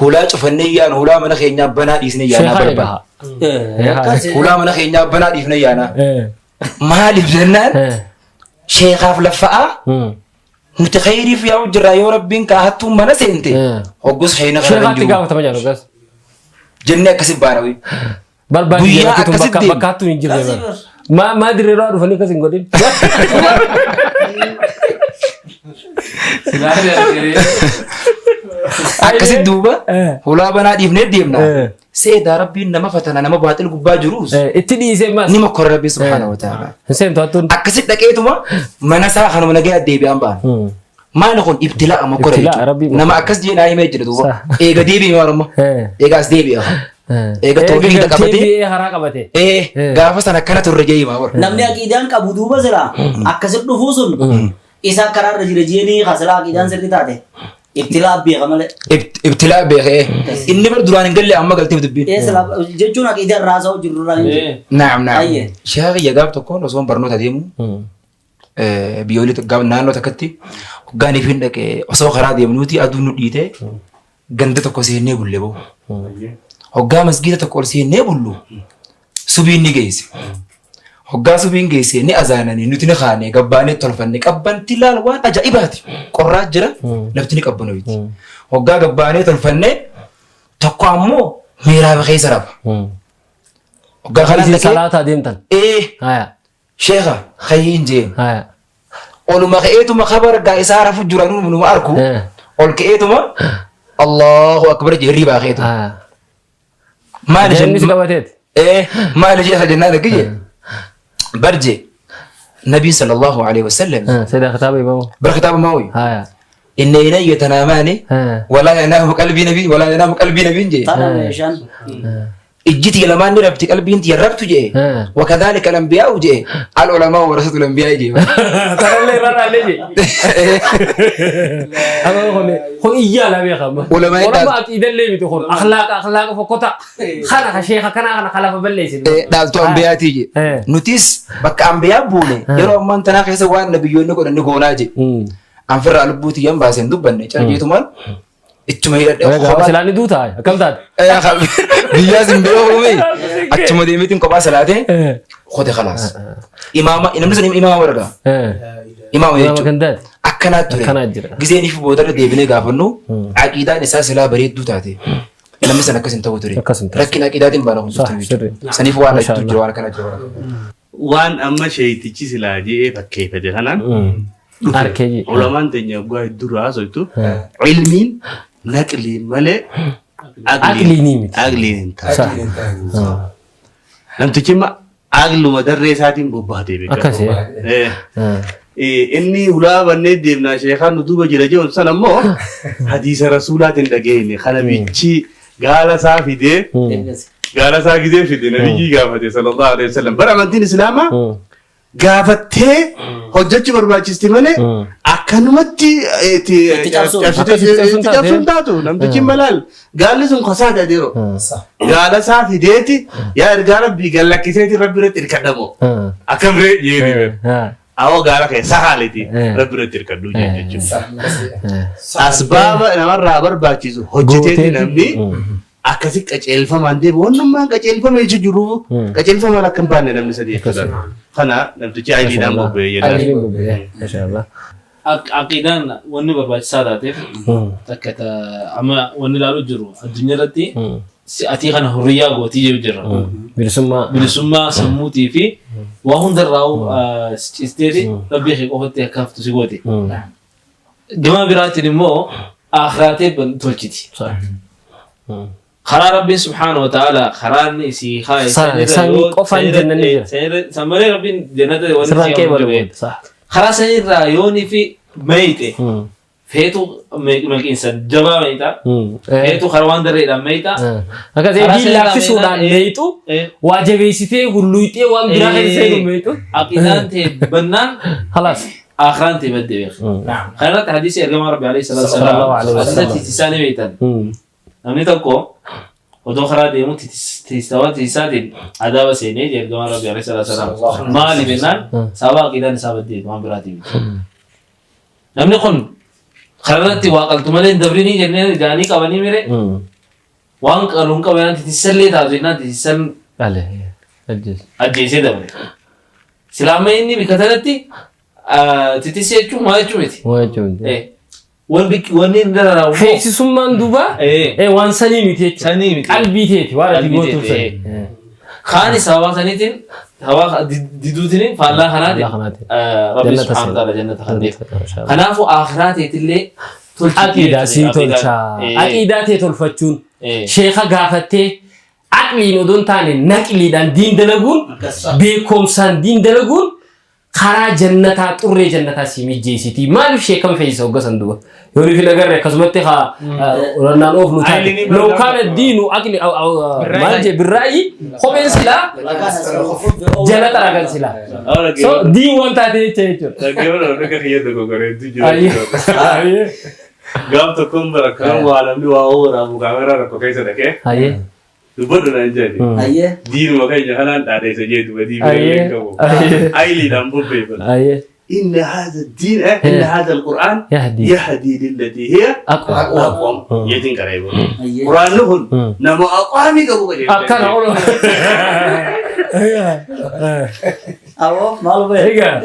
Hulaa cufannee yaanu hulaa mana keenyaa banaa dhiisnee yaanaa Sheekaa barbaada. eegaa. Hulaa mana keenyaa banaa dhiifnee yaanaa. Maaliif jennaan sheekaaf laffa'aa nuti khayriif yaa'u jirraa yoo rabbiin kaahattuu mana seente hoggus khayna kana hin Sheekaatti jiru gaafatama jedhu gas. jennee akkasi baana wayii. Barbaadu Guyyaa jedhatti tun akkasitti bakka deemu. bakka hattuun hin jirre bara. Maa maa dirree irraa dhufanii akkas hin godhin. Akkasi duuba hulaa banaa dhiifnee deemna. Seedaa rabbiin nama fatana nama baaxil gubbaa jirus Itti dhiisee maas. ni mokkora rabbii subhaanahu wa ta'ala. Seentu hattuun. Akkasi dhaqeetuma mana isaa kanuma nagaa deebi'aan ba'an. Maali kun ibtilaa mokkora Ibtilaa, jechuudha. Rabbii Nama akkas jee naa himee jira duuba. Eega deebi'e maarumma. Eega as deebi'e. Eega tawhiida qabatee. Deebi'ee karaa qabate. Gaafa sana akkana turre jee himaa bara. Namni aqiidaan qabu duuba sila akkasi dhufuu sun isa karaarra jira jeeni kasila aqiidaan sirri taate ibtilaa beeka malee. Ibtilaa beekee. Inni bar duraan hin galle amma galteef dubbiin. Sila jechuun aqiidaan raasaa jiru irraa hin jiru. Naam naam. Ayyee. Sheekh gaaf tokkoon osoo barnoota deemu biyyoolii naannoo takkatti hoggaaniif hin dhaqee osoo karaa deemnuuti aduun nu dhiite ganda tokko seennee bulle bahu. Hoggaa masgiida tokko ol seennee bullu subiin ni geesse. Hoggaa subiin geesse ni azaananii nuti ni kaane gabbaanee tolfanne qabbanti laal waan ajaa'ibaati. Qorraa jira lafti ni qabbanoyti. Hoggaa gabbaanee tolfanne tokko ammoo miiraaba keessa raba. Hoggaa kanaan Isin dhaqee salaataa deemtan. Sheekha hayyiin jeen. Oluma ka'eetuma kabar gaa isaa rafu jira numa arku. Ol ka'eetuma Allahu akbar jee hirribaa ka'eetuma. Maali Innis qabateet. Maali sheekha jennaan akki jee. Barje Nabii sallallahu alaihi wasallam. Sida kitaaba imamu. Bar kitaaba maawi. Inna inayya tanaamaani walaa yanaamu qalbii nabii walaa yanaamu qalbii nabiin jee. Tana meeshaan. Ijjiti lamaan ni rabti qalbiin tiyya rabtu jee. Wakadhalika al-anbiyaa'u jee. Al-ulamaa warasatul anbiyaa jee. Tanallee irraa dhaallee jee. Amma kun kun iyyaa la beekama. Ulamaa Ulamaa aqiidallee miti kun akhlaaqa akhlaaqa fokkota. Kana ka sheekha kana kana kalafa balleessin. Dhaaltuu anbiyaatii jee. Nutis bakka anbiyaa buune yeroo ammaan tanaa keessa waan nabiyyoonni godhan ni goonaa jee. Anfirraa lubbuu tiyyaan baaseen dubbanne caljeetumaan ittuma hidhadhe. Gaafa silaa ni duutaa akkam taate? Biyyaas hin beekume achuma deemeetiin kophaa salaatee qote khalaas. Imaama namni sun imaama warga. Imaama jechuudha. Akkanaa ture. Gizeen ifi boodarra deebinee gaafannu aqiidaan isaa silaa bareedduu taate. Namni san akkas hin ta'u ture. Rakkina aqiidaatiin baana kun turte jechuudha. Saniif waan hedduu jira waan akkanaa jira. Waan amma sheeyitichi silaa je'ee fakkeeffate kanaan Arkeeji. Ulamaan teenya waggaa hedduu irraa haasoftu ilmiin naqliin malee Aqliinii miti. Aqliin hin taatu. Namtichi immoo aqluma darree isaatiin bobbaatee beekama. Akkasi. Inni hulaa bannee deemnaa sheekaan nu duuba jira jechuun sana immoo hadiisa rasuulaatiin dhageenye kana bichi gaala isaa fidee gaala isaa gizee fide nabiyyii gaafate sallallahu alaihi wasallam. Bara amantiin islaamaa gaafattee hojjechuu barbaachisti malee akkanumatti itti cabsuun taatu namtichi malaal gaalli sun kosaa adeero gaala isaa fideeti yaa ergaa rabbii gallakkiseeti rabbi irratti hirkadhamoo akkam ree jeeni awoo gaala kee sahaaleeti rabbi irratti hirkadhuu jechuudha. Asbaaba namarraa barbaachisu hojjeteeti namni akkasi qaceelfamaan deemu wannummaan qaceelfame jechuun jiru qaceelfamaan akka hin baanne namni sadii jechuudha. Kana namtichi ayiliidhaan bobba'ee jedha. Aqiidaan wanni barbaachisaa taateef takka amma wanni ilaaluu jiru addunyaa irratti atii kana hurriyaa gootii jiru jirra. Bilisummaa. Bilisummaa sammuutii fi waa hundarraa cisteeti rabbii kee qofatti akka haftu si goote. Gama biraatiin immoo akhiraatee tolchiti. Karaa rabbiin subhaanahu wa ta'ala karaan isii haa San qofaan jennaan jira. San malee rabbiin jannata wanni Sirraan isii qeebalu jiru. booda. Karaa sanirraa yoonii fi meeyte feetu maqiinsan jabaa meeyta. Feetu karaa waan darreedhaan meeyta. Akkasii diin laaffisuudhaan meeytu waa jabeessitee hulluuxee waan biraa keessa seenu meeytu. Aqiidaan ta'e bannaan Khalaas. Akiraan ta'e baddee beeka. Kanarratti hadiisii ergamaa rabbi alayhi salaatu Sallallahu alaihi wasalaam. wasallam. Hadiisa tiitisaa ni beektan. Namni tokko odoo karaa deemu tiisawaa tiisaatiin adaaba seenee jee ergamaa rabbi alayhi salaatu wasalaam. Maali jennaan sababa aqiidaan isaa baddee waan biraatii miti. Namni kun kararratti waa qaltu malee hin dabrinii jennee jaanii qabanii mire waan qaluun qaban tiitisallee taatu jennaan tiitisan ajjeesee dabre. Silaama inni bika tanatti tiitisa jechuun maal jechuu miti. Waa jechuun. Wanni hin dararamu. Feesisummaan duuba waan sanii miti jechuudha. Sanii miti. Qalbii teeti waan ati Qalbii gootuuf teeti, sanii. Kaani sababa saniitiin sababa diduutiin faallaa kanaatiin Rabbi Jannata subhaanahu wa ta'ala jannata kan deemu. Kanaafuu akhiraa teetillee tolchiti. Aqiidaa sii tolchaa. Aqiidaa tee tolfachuun sheeka gaafattee aqliin odoo hin taane naqliidhaan diin dalaguun beekumsaan diin dalaguun Karaa jannataa xurree jannataa si mijjeessiti. Maaliif sheekan feesisa hogga san duba? Yoo nuuf hin agarre akkasumatti haa rannaan oofnu taate. Law kaana diinu aqli maal jee birraa'ii kopheen silaa jala xaragan silaa. So diin waan taate jecha jechuudha. Dhaggeeffata akka kiyya tokko bareedduu jira. Gaaf tokkoon bara kan waa namni waa waraabu kaameraa tokko keessa dhaqee. Dubbadhu naan jedhe. Diinuma keenya kanaan dhaadheessa jee duba diinuma hin qabu. Ayiliidhaan bobbeeffatu. إن هذا الدين إن هذا القرآن يهدي للتي هي أقوم يتين كرايبو قرآن لهن نما أقوامي قبو كجيب أكن أقول أو مال بيه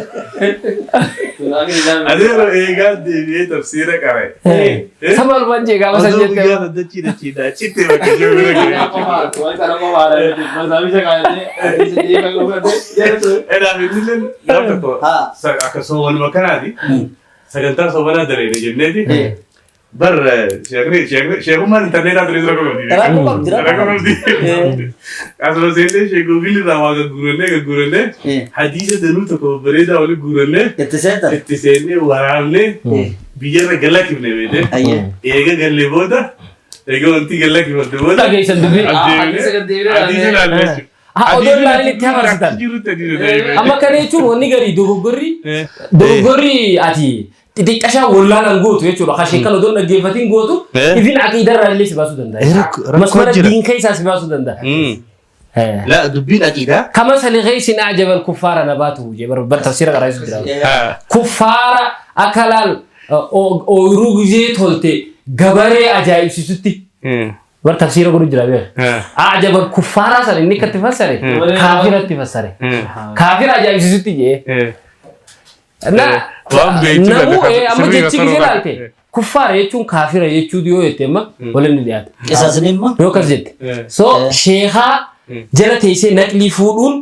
أنا إيجاد دي تفسيرك عليه سمال بنجي قام سجلت Akka kanaati sagantaa soomanaa dareera jenneeti bar sheekummaan intarneetaa ture rakkoo qabdi. Rakkoo qabdi. Asuma seennee sheek Googilii irraa waa gagguurannee gagguurannee hadiisa danuu tokko bareedaa wali guurannee itti seennee waraabnee biyyarra galakkifne beekte. Eega galle booda eega wanti galakkifamte booda. Dhageessan dubbii. Hadiisa laallee. Odoon laalin itti hafarsitan. Amma kana jechuun wanni garii dogoggorri ati xixiqqashaa wallaalaan gootu jechuudha. Kan sheekan odoon dhaggeeffatiin gootu ifin aqiidarraa illee si baasuu danda'a. Masmara diin keessaa si baasuu danda'a. La dubbiin aqiidaa. Kama sali ghaysin a'jaba al-kuffaara nabaatuhu jee bar tafsiira qaraa jira. Kuffaara akka laal ooyiruu gizee tolte gabaree ajaa'ibsiisutti. Bar tafsiira godhu jira beeka. A'jaba al-kuffaaraa sana inni akkatti fassare kaafiratti fassare. Kaafira ajaa'ibsiisutti jee. Namuu amma jechi gisee laalte kuffaara jechuun kaafira jechuu yoo jette amma waliin ni dhiyaata. Qisaasni immoo? Yoo akkas jette. So sheekaa jala teessee naqlii fuudhuun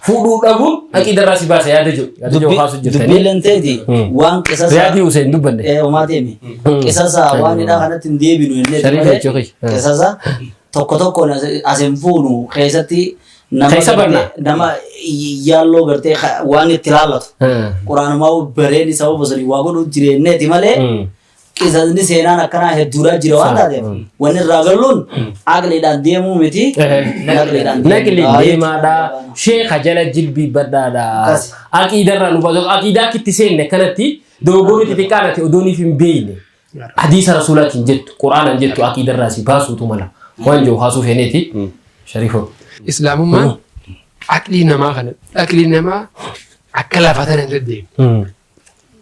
fuudhuu dhabuun aqiidarraa si baasa yaada jiru. Yaada jiru kaasu jirtanii. Dubbiin teeti waan qisasa. Riyaadii Hussein dubbanne. Homaa deemi. Qisasa waan hidhaa kanatti hin deebinu jennee Sharifa jechuu kiyya. Qisasa tokko tokkoon as hin fuunu keessatti nama yaalloo gartee waan itti laallatu. Quraanuma bareedi sababa sanii waa godhu jireenyeeti malee. Qisasni seenaan akkanaa hedduudhaa jira waan taateef wanni irraa galluun aqliidhaan deemuu miti. Naqliin deemaadha. Sheeka jala jilbii badhaadha. Aqiidarraa nu baasu. Aqiidaa akka itti seenne kanatti dogoggorri xixiqqaan ati odooniif hin beekne. Hadiisa rasuulaatiin jettu quraanaan jettu aqiidarraa si baasuutu mala. Waan jiru haasuu feeneeti. Shariifoo. Islaamummaan aqlii namaa kana aqlii namaa akka lafa tana hin deddeemne.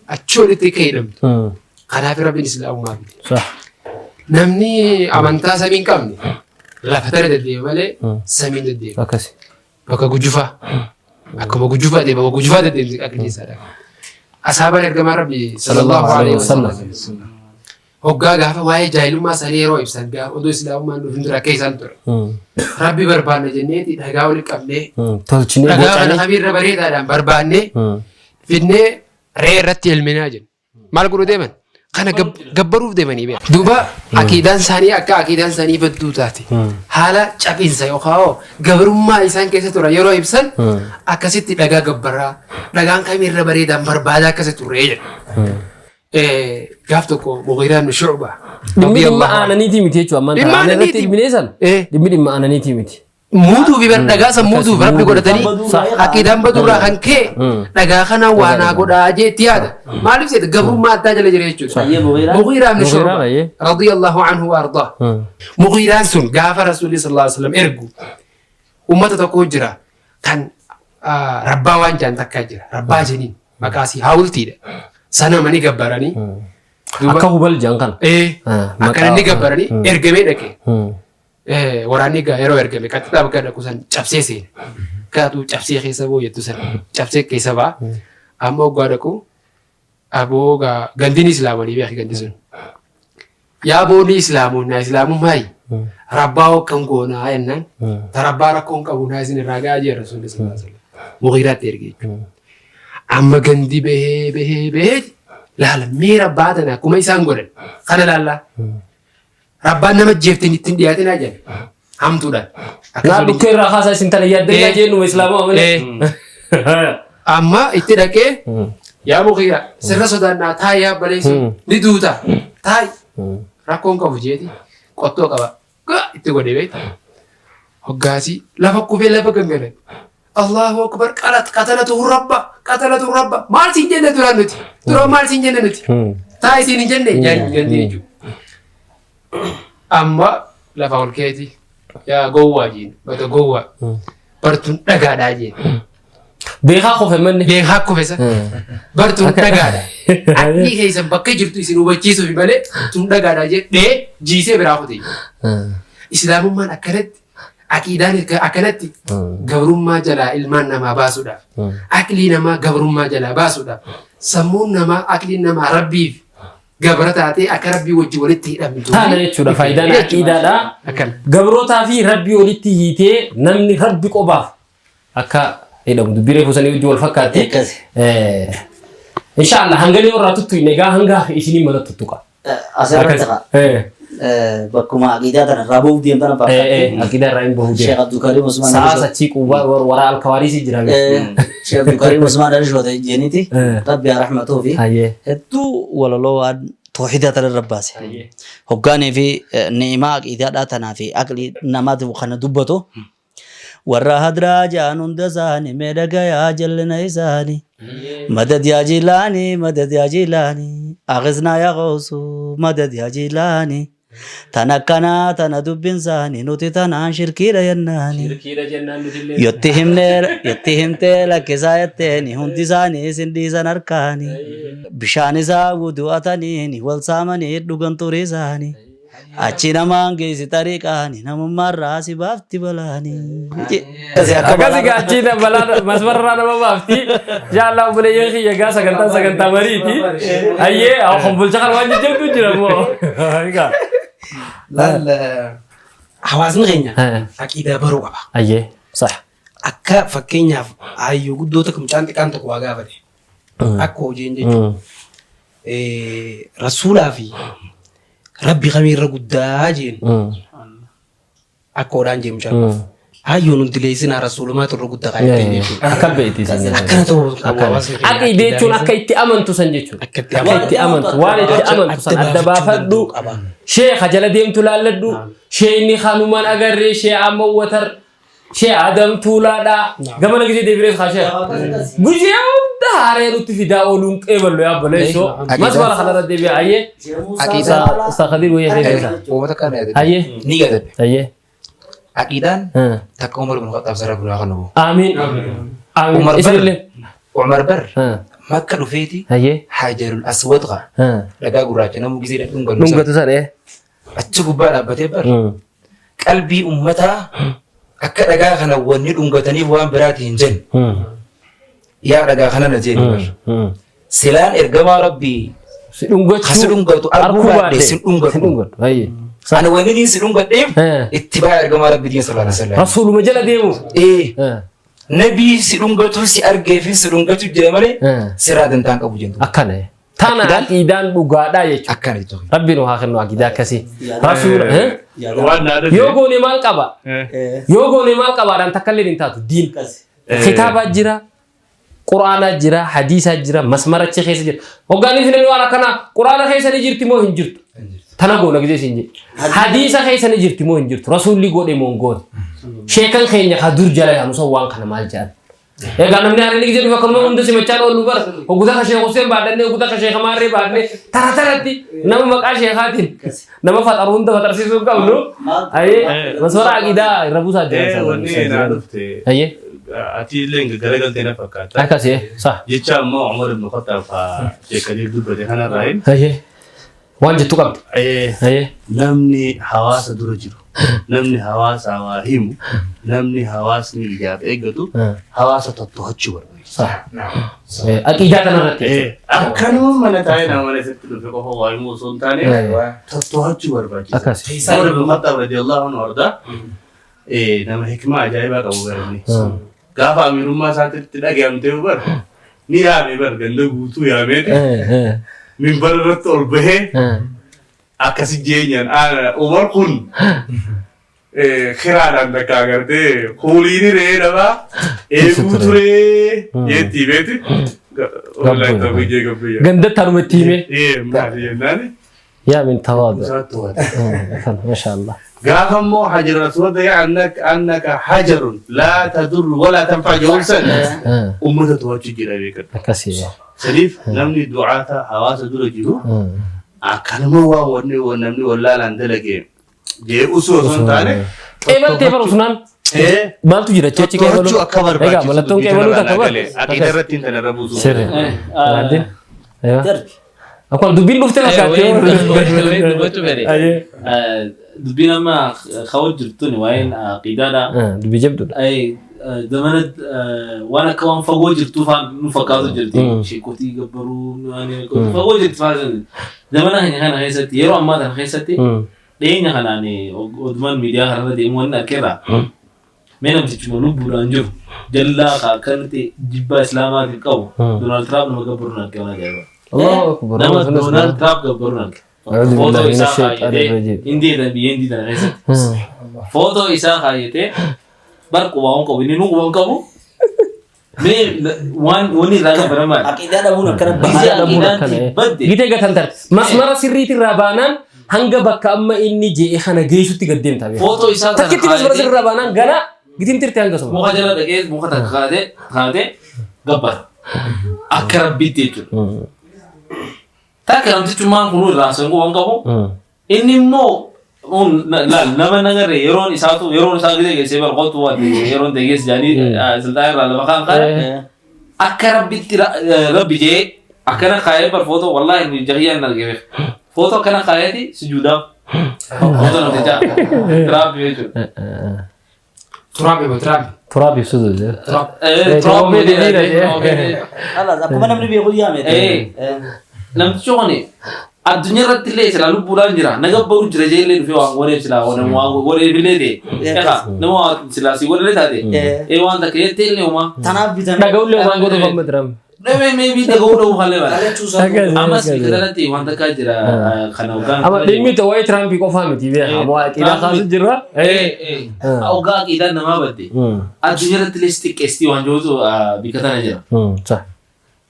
Achi olitti akka hidhamtu. Kanaaf Rabbiin Islaamummaa fide. Namni amantaa samii hin qabne lafa tana deddeema malee samii hin deddeemu. Bakka gujufaa. Akkuma gujufaa deema bakka gujufaa deddeemti aqlii isaadha. Asaabaan ergamaa Rabbi sallallahu alaihi wasallam. Hoggaa gaafa waa'ee jaahilummaa isaanii yeroo ibsan gaafa odoo Islaamummaan dhufin dura akka isaan ture. Rabbi barbaanna jenneeti dhagaa walitti qabnee dhagaa kana kamiirra bareedaadhaan barbaannee fidnee re'ee irratti elminaa jenna. Maal godhuu deeman? Kana gabbaruuf deemanii beeku. Duuba aqiidaan isaanii akka aqiidaan isaanii badduu taate haala cabiinsa yookaan gabrummaa isaan keessa turan yeroo ibsan akkasitti dhagaa gabbaraa dhagaan kamiirra bareedaan barbaadaa akkasi turree jedha. Gaaf tokko Mughiiraa ibn Shu'baa. Dhimmi dhimma aananiitii miti jechuudha ammaan Dhimma tana. Aannan irratti aananiiti. ilmineessan dhimmi dhimma aananiitii miti. Muutuu fi dhagaa san muutuuf rabbi godhatanii aqiidaan baduurraa kan ka'e dhagaa kana waa naa godhaa jeetti yaada. Maaliif seeta gabrummaa addaa jala jira jechuudha. Mughiiraa ibn Shu'baa radiyallahu anhu wa ardaa. Mughiiraan sun gaafa Rasuulli sallallahu alaihi wasallam ergu uummata tokko jira kan rabbaa waan jaan takkaa jira. Rabbaa jeniin maqaa isii haawultiidha. Sana mani gabbaranii. Akka hubal jaan kana. Akkana inni gabbaranii ergamee dhaqe. Waraanni egaa yeroo ergame qaxxixaa bakka dhaqu san cabsee seene. Kaatu cabsee keessa boo jettu san cabsee keessa ba'a. Amma hoggaa dhaqu aboo gaa gandini islaamanii beeki gandi sun. Yaa booni islaamuun islaamummaa rabbaa hokkan goonaa jennaan ta rabbaa rakkoon qabu naa isin irraa gahaa jee rasuulli sallallahu alaihi wasallam. Mughiiraatti erge jechuudha. Amma gandi bahee bahee bahee laala mee rabbaa tana akkuma isaan godhan kana laallaa. Rabbaan nama jeeftin ittiin dhiyaatinaa jedhan hamtuudhaan. Naa dhukkee irraa kaasaa isin tana yaaddannaa jeennu islaamaa malee. Amma itti dhaqee yaa Mugiira sirra sodaannaa taa'i yaa baleessu ni duuta taa'i rakkoon qabu jeeti qottoo qaba itti godhe beekta. Hoggaasii lafa kufee lafa gangalan. Allahu akbar qalat qatalatu rabba qatalatu rabba maal siin jenne duraan nuti duraan maal siin jenne nuti taa'i siin hin jenne jenne jechuudha. Amma lafa ol keeti yaa gowwaa jeen bata gowwaa bartuun dhagaadhaa jeen. Beekaa kufe manni. Beekaa kufe sa. Bartuun dhagaadha. Aqlii keessan bakka jirtu isin hubachiisuuf malee tun dhagaadha jedhee jiisee biraa kute. Islaamummaan akkanatti aqiidaan akkanatti gabrummaa jalaa ilmaan namaa baasuudhaaf aqlii namaa gabrummaa jalaa baasuudhaaf sammuun namaa aqliin namaa rabbiif gabra taatee akka rabbii wajji walitti hidhamtu. Taana jechuudha faayidaan aqiidaadha. Gabrootaa fi rabbii walitti hiitee namni rabbi qobaaf akka hidhamu dubbii reefuu sanii wajji wal fakkaatti. Inshaallah hanga illee warraa tuttu hin egaa hanga hafe isinii mana tuttuqa. Asirratti qa. Bakkuma aqiidaa tana irraa bahuuf deemtan fakkaatti. Aqiidaa irraa hin bahuuf deemtan. Sheekh Abdulkarim Usmaan. Sa'a sachii quubaa waraa alkawaariisii jira. Sheekh Abdulkarim Usmaan Alishoote jeeniiti. Rabbi haa rahmatuu fi hedduu walaloo waan toohidaa tana irra baase. Hoggaanii fi ni'imaa aqiidaadhaa tanaa fi aqlii namaatiif kana dubbatu. Warra hadraa ja'an hunda isaani mee dhagayaa jallina isaani. Madad yaa Jilaani madad yaa Jilaani aghisnaa yaa Gawsu madad yaa Jilaani. Tan akkanaa tana dubbin isaani nuti tanaan shirkiidha jennaani. Yotti himnee yotti himtee lakkisaa jetteeni hundi isaanii isin dhiisan harkaani. Bishaan isaa wudu'ataniini wal saamanii dhugan xurii isaanii. Achi namaan geessi xariiqaani namummaarraa si baafti balaani. Akkasi gaa achi balaan masmarraa nama baafti. Jaalala obboleeyyan kiyya gaa sagantaan sagantaa mariiti. Hayyee konbolcha kan waan jajjabdu jira moo. Egaa. Laal hawaasni keenya aqiidaa baruu qaba. Hayyee sah. Akka fakkeenyaaf hayyuu guddoo takka mucaan xiqqaan tokko waa gaafate. Akka hojiin jechuudha. Rasuulaa fi Rabbi kamiirra guddaa jeen. Akka odhaan jeen mucaan. Hayyuu nun dileessinaa rasuulumaatu irra guddaa kan ittiin jechuudha. Akka beekti isin. Akkana ta'uu qabu hawaasni keenya. Aqii jechuun akka itti amantu san jechuudha. Akka itti amantu waan itti amantu san adda baafadhu. Sheekha jala deemtu laalladhu. Sheekni kanumaan agarree shee amma watar Shee Adam Tuulaadha. Gamana gisee deebirees haa shee. Guyyaa hunda haaree nutti fidaa ooluun qeeballu yaa obboleessoo. Masmara kanarra deebi'a ayyee. Aqiidaan Ustaz Khadir wayya deebisa. Uummata kana yaadadhe. Ayyee. Ni yaadadhe. Ayyee. Aqiidaan takka Umar ibn Khattaab sarara biraa kan nubu. Amiin. Amiin. Umar bar Isinillee. Umar bar Makka dhufeeti Ayyee. Hajarul Aswad qa dhagaa gurraacha namuu gisee dhungatu san. Dhungatu san ee. Achi gubbaa dhaabbatee bar qalbii ummataa akka dhagaa kana wanni dhungataniif waan biraati hin jenne. Yaa dhagaa kana na jeeni bar. Silaan ergamaa Rabbii Si dhungachuu ka si dhungatu arguu baadhe sin dhungadhu. Sin dhungadhu. Hayyee. Ani wanni niin si dhungadheef ittibaa ergamaa Rabbiitiin sallallahu alaihi wasallam. Rasuuluma jala deemu. Ee. Nabii si dhungatu si argee fi si dhungatu jira malee sirraa dantaan qabu jentu. Akkana. Tana aqiidaan dhugaadhaa jechuudha. Akkana jechuudha. Rabbi nu haa kennu aqiidaa akkasii. Rasuula. Waan naa dhufe. Yoo goone maal qaba? Yoo goone maal qabaadhaan takka illee hin taatu diin. Kitaabaa jira, Qur'aanaa jira, hadiisaa jira, masmara achi keessa jira. Hoggaanii fi namni waan akkanaa Qur'aana keessa ni jirti moo hin jirtu? Tana goona gisee siin jedhe. Hadiisa keessa ni jirti moo hin jirtu? Rasuulli godhe moo hin goone? Sheekan keenya ka dur jala yaanu san waan kana maal jedhan? Egaa namni haaraan gisee dhufe akkanuma hunda simachaan oolu bara. Hogguta ka Sheekh Hussein baadhannee, hogguta ka Sheekh Maarree baadhannee tara taratti nama maqaa sheekaatiin nama faxaru hunda faxarsiisuu hin qabnu. Ayyee masmara aqiidaa irra buusaa jira. Wanni naa dhufte. Ayyee. Ati illee garagaltee na fakkaata. Akkasii sah. Jecha ammoo Umar ibn Khattaab haa Sheekh Kadiir dubbate kanarraa hin. Ayyee. Waan jettu qabdi. Ayyee. Namni hawaasa dura jiru, namni hawaasaa waa himu, namni hawaasni ijaaf eeggatu hawaasa totto'achuu barbaachisa. Aqiidaa kanarratti. Akkanuma mana taa'ee nama mana isatti dhufe qofa waa himuu osoo hin taane totto'achuu barbaachisa. Akkasi. Umar ibn Khattaab radiyallahu anhu ardaa nama hikmaa ajaa'ibaa qabu bara inni. Gaafa amiirummaa isaatitti dhaga'amtee bar ni yaame bar ganda guutuu yaameeti minbar irratti ol bahee akkasi jeenyaan Umar kun Kiraadhaan takka agartee kuuliin re'ee namaa eeguu turee jeettii beeti. Wallahi ta'uu jee gabbiyya. Gandatti harumatti hime. Ee maali jennaani. Yaa min tawaadu. Isaatti waan. Masha Allah. Gaafa immoo hajar aswada yaa annaka hajarun laa tadurru walaa tanfaa jedhuun uummata to'achuu jira beekan. Akkasii. Saniif namni du'aata hawaasa dura jiru akkanuma waan wanni namni wallaalaan dalage jee usuu osoo hin taane Qeebaltee bara usnaan. Maaltu jira achi qeebaluu? to'achuu akka barbaachisu Egaa mallattoon qeebaluu takka bara. Aqiida irratti hin tanarra buusu. Sirri. Alaaddin. Akkuma dubbiin dhuftee fakkaatti. Dubbachuu fedhe. Dubbiin amma ka'uu jirtuni waa'een aqiidaadha. Dubbii jabduudha. Zamana waan akka waan fagoo jirtuu faan nu fakkaatu jirti. Sheekotii gabbaruu fagoo jirti faan. Zamana kana keessatti yeroo ammaa kana keessatti dhiyeenya kanaan odumaan miidiyaa kanarra deemu wanni arkeerra. Mee namtichuma lubbuudhaan jiru jallaa akkanatti jibbaa islaamaatiif qabu Doonaald Tiraamp nama gabbaruun arge waan ajaa'iba. Allahu akbar. Nama Doonaald Tiraamp gabbaruun arge. Footoo isaa kaayyatee hindii biyya hindii tana keessatti. Footoo isaa kaayyatee bar qubaa qabu inni nu qubaa qabu. Mee waan wanni irraa gabbaramaa. Aqiidaa dhabuun akkana Biyya aqiidaan badde. Gitee gatan tarte. Masmara sirriitirraa baanaan hanga bakka amma inni je'e kana geessutti gad deemta. Footoo isaa kana Takkitti masmara sirriirraa baanaan gara gitiin tirte hanga suma. Muka jala dhaqee muka takka kaatee gabbara. Akka rabbiitti jechuudha. Takka namtichummaan kun irraa sun waan qabu. Inni immoo nama nagarre yeroon isaatu yeroon isaa gisee geessee barqootu waan yeroon ta'e geesse jaanii silxaan irraa lafa kaan kaane akka rabbitti rabbi jee akkana kaayee bar footoo wallaahi jahiyyaan argame footoo akkana kaayeeti sujuudaaf footoo namtichaa Tiraamp jechuudha. Turaab ebo turaab. Turaab ibsu jira. Tiraamp Akkuma namni beeku yaame. Namtichi kuni addunyaa irratti illee silaa lubbuudhaan jira na gabbaru jira jee illee dhufee waan godheef silaa waan godheef illee ta'e egaa nama waan silaa si godhee taate ee waan takka jettee illee uumaa. Tanaaf bitame. Dhaga'ullee waan godhuuf amma Tiraamp. Dhibee meebii dhaga'uu dha'uu halee bara. Ammas biqilalatti waan takkaa jira kana hoggaan. Amma dhimmi ta'u waa'ee Tiraampii qofaa miti beekaa. Amma aqiidaa kaasu jirra. Hoggaa aqiidaan namaa badde. Addunyaa irratti illee si xiqqeessitii waan jirutu bika tana jira.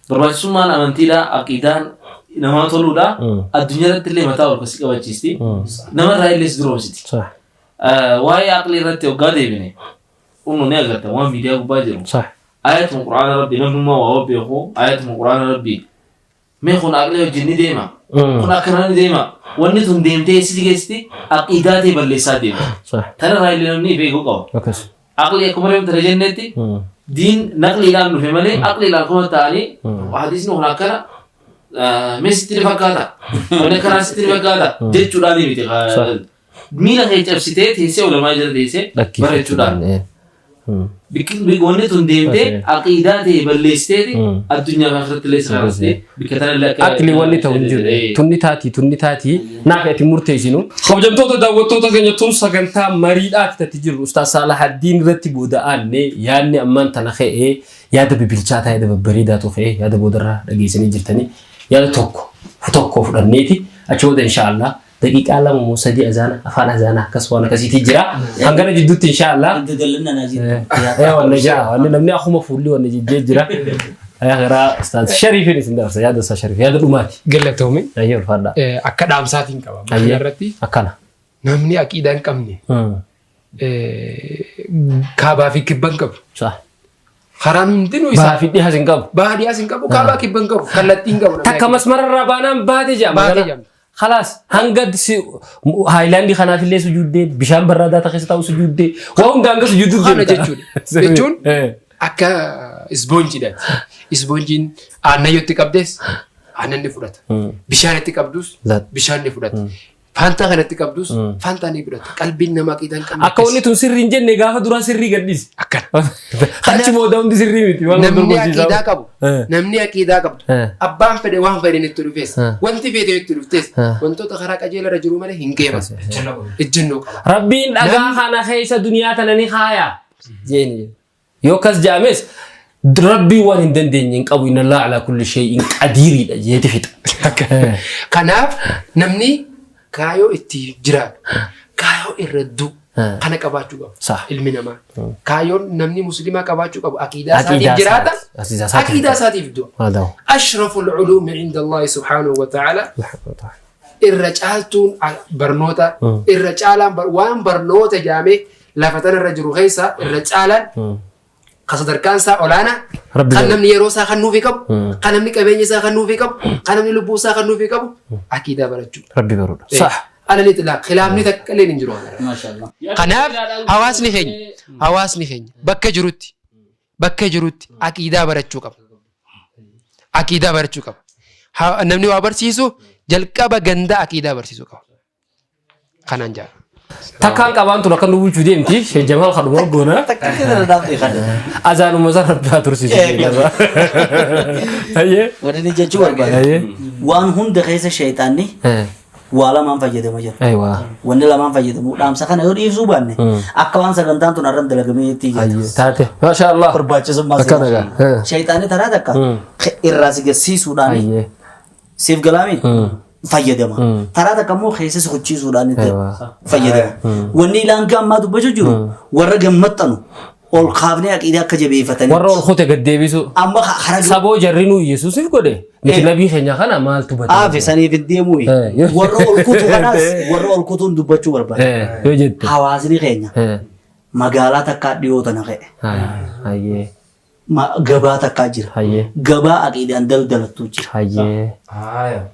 Barbaachisummaan amantiidhaa aqiidaan namaa toluudha. Addunyaa irratti illee mataa ol kasi qabachiisti. Namarraa illee si duroomsiti. Waa'ee aqlii irratti hoggaa deebine. Unu ni agarta waan miidiyaa gubbaa jiru. Ayatuma quraana rabbi namnummaa waa beeku ayatuma quraana rabbi mee kun aqlii wajjin ni deema. Kun akkana ni deema. Wanni tun deemtee si geessiti aqiidaa ta'e balleessaa deema. Tanarraa illee namni beekuu qaba. Aqlii akkuma reemta tana jennetti diin naqliidhaan dhufe malee aqliidhaan kuma ta'anii hadiisni kun akkana mee sitti ni fakkaata. Wanni akkanaa sitti ni fakkaata jechuudhaan miti. Miila kee cabsitee teessee ulamaa jala teessee bareechuudhaan. Wanni tun deemtee aqiidaa ta'e balleessiteeti addunyaa fi akhiratti illee sirraastee bikka tana illee akka. Aqli wanni ta'u hin jiru. Tunni taati tunni taati naaf ati murteessinu. Kabajamtoota daawwattoota keenya tun sagantaa mariidhaaf itti jirru Ustaaz Saalahaddiin irratti booda'aanne yaadni ammaan tana ka'ee yaada bibilchaataa yaada babbareedaatu ka'ee yaada boodarraa dhageessanii jirtanii yaada tokko tokko fudhanneeti achi booda inshaallah daqiiqaa 2 moo 3 azaana afaan azaanaa akkas waan akkasiitii jira. Hangana jidduutti inshaallah. Wanni ja'a wanni namni akkuma fuulli wanni jijjee jira. Karaa Ustaaz Shariifiin isin dabarsa yaada Ustaaz Shariif yaada dhumaati. Galatoome. Ayyee ulfaadha. Akka dhaamsaatiin qaba. Kana irratti. Akkana. Namni aqiidaa hin qabne. Kaabaa fi kibba hin qabu. Karaan hundinuu isaa. Bahaa fi dhiyaas hin qabu. Bahaa dhiyaas hin qabu. Kaabaa kibba hin qabu. Kallattii hin qabu. Takka masmararraa baanaan baate jedhama. Baate jedhama. Khalaas hanga haayilaandii kanaaf illee sujuuddee bishaan barraadaa keessa taa'u sujuuddee waa hunda hanga sujuudduu Kana jechuudha. Jechuun akka isboonjiidhaati. Isboonjiin aannan yoo itti qabdes aannan ni fudhata. Bishaan itti qabdus bishaan ni fudhata. Faantaa kanatti qabdus faantaa ni fudhata. Qalbiin namaa aqiidaa hin qabne. Akka wanni tun sirrii hin jenne gaafa duraa sirrii gadhiisi. Akkana. Achi booda hundi sirrii miti. Namni aqiidaa qabu. Namni aqiidaa qabdu. Abbaan fedhe waan fedhe itti dhufes. Wanti fedhe itti dhuftes. Wantoota karaa qajeelarra jiru malee hin geeman. Ejjennoo qaba. Rabbiin dhagaa kana keessa duniyaa tana ni haaya. Jeeni. Yoo akkas jedhames Rabbiin waan hin dandeenye hin qabu inna Allaaha alaa kulli shay'in qadiiriidha jeeti fixa. Kanaaf namni kaayoo itti jiraatu kaayoo irra du'u Kana qabaachuu qaba. Ilmi namaa. Kaayyoon namni musliimaa qabaachuu qabu aqiidaa isaatiif jiraata. Aqiidaa isaatiif du'a. Ashraful culuumi cinda Allahi subhaanahu wa ta'ala. Irra caaltuun barnoota irra caalaan waan barnoota jaamee lafa tanarra jiru keessa irra caalaan ka sadarkaan isaa olaanaa kan namni yeroo isaa kan nuufii qabu kan namni qabeenya isaa kan nuufii qabu kan namni lubbuu isaa kan nuufii qabu aqiidaa barachuu. Rabbi baruudha. Sah. Ala lixilaaq khilaafni takka illee hin jiru. Kanaaf hawaasni keenya bakka jirutti aqiidaa barachuu qaba. Aqiidaa barachuu qaba. Namni waa barsiisu jalqaba ganda aqiidaa barsiisuu qaba. Kanaan jaa. Takkaan qabaan tun akka nu bulchuu deemti. Sheekh Jamaal kadhuma goona. Azaanuma sana rabbi haa tursiisu. Wanni inni jechuu barbaade. Waan hunda keessa sheexaanni waa lamaan fayyadama jira. Wanni lamaan fayyadamu dhaamsa kana yoo dhiibsuu baanne akka waan sagantaan tun arran dalagamee itti ijjata. Taate. Maasha Allah. Barbaachisummaa Akkana gaa. Sheexaanni taraa takka irraa si garsiisuudhaan siif galaami fayyadama. Taraa takka immoo keessa si hucciisuudhaan itti fayyadama. Wanni ilaan gammaa dubbachuu jiru warra gammaxxanu ol kaafnee aqiidaa akka jabeeffatanii. Warra ol kute gad deebisu. Amma hara Saboo jarri nu Yesuusiif godhe. Miti nabii keenya kana maaltu bade? Aafe saniif hin deemuu. Warra ol kutu kanaas warra ol kutuun dubbachuu barbaada. Yoo jette. Hawaasni keenya magaalaa takkaa dhiyoo tana ka'e. Gabaa takkaa jira. Gabaa aqiidaan daldalattu jira.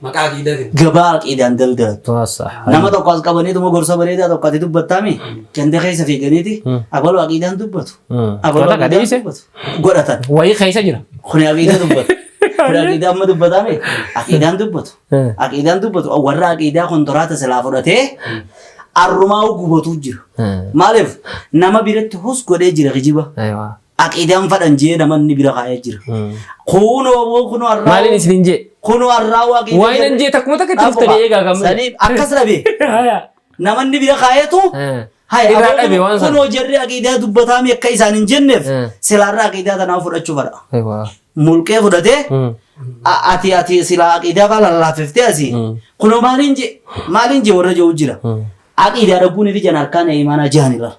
Maqaa aqiidaatiin. Gabaa aqiidaan daldalattu. Nama tokko as qabaniituma gorsa bareedaa tokko ati dubbattaami ganda keessa fiiganiiti abaluu aqiidaan dubbatu. Abaluu aqiidaan dubbatu. Godhatan. Wayii keessa jira. Kuni aqiidaa dubbatu. Kuni aqiidaa amma dubbataami aqiidaan dubbatu. Aqiidaan dubbatu warra aqiidaa kontoraata silaa fudhatee arrumaa gubatu jira. Maaliif nama biratti hus godhee jira kijiba. Aqiidaan fadhan jee namanni bira kaa'ee jira. Kunoo kunoo arraa. Maaliin isin jee? Kunoo arraa aqiidaa. Waan hin jee takkuma takka tuftanii eegaa gamma. Saniif akkas dhabe. Namanni bira kaa'eetu. Irraa dhabe waan sana. Kunoo jarri aqiidaa dubbataami akka isaan hin jenneef silaarraa aqiidaa tanaa fudhachuu fadha. Mulqee fudhatee ati silaa aqiidaa faa lallaafiftee asii. Kunoo maaliin jee warra jiru jira. Aqiidaa dhabuun fi jan harkaan imaanaa jahanila.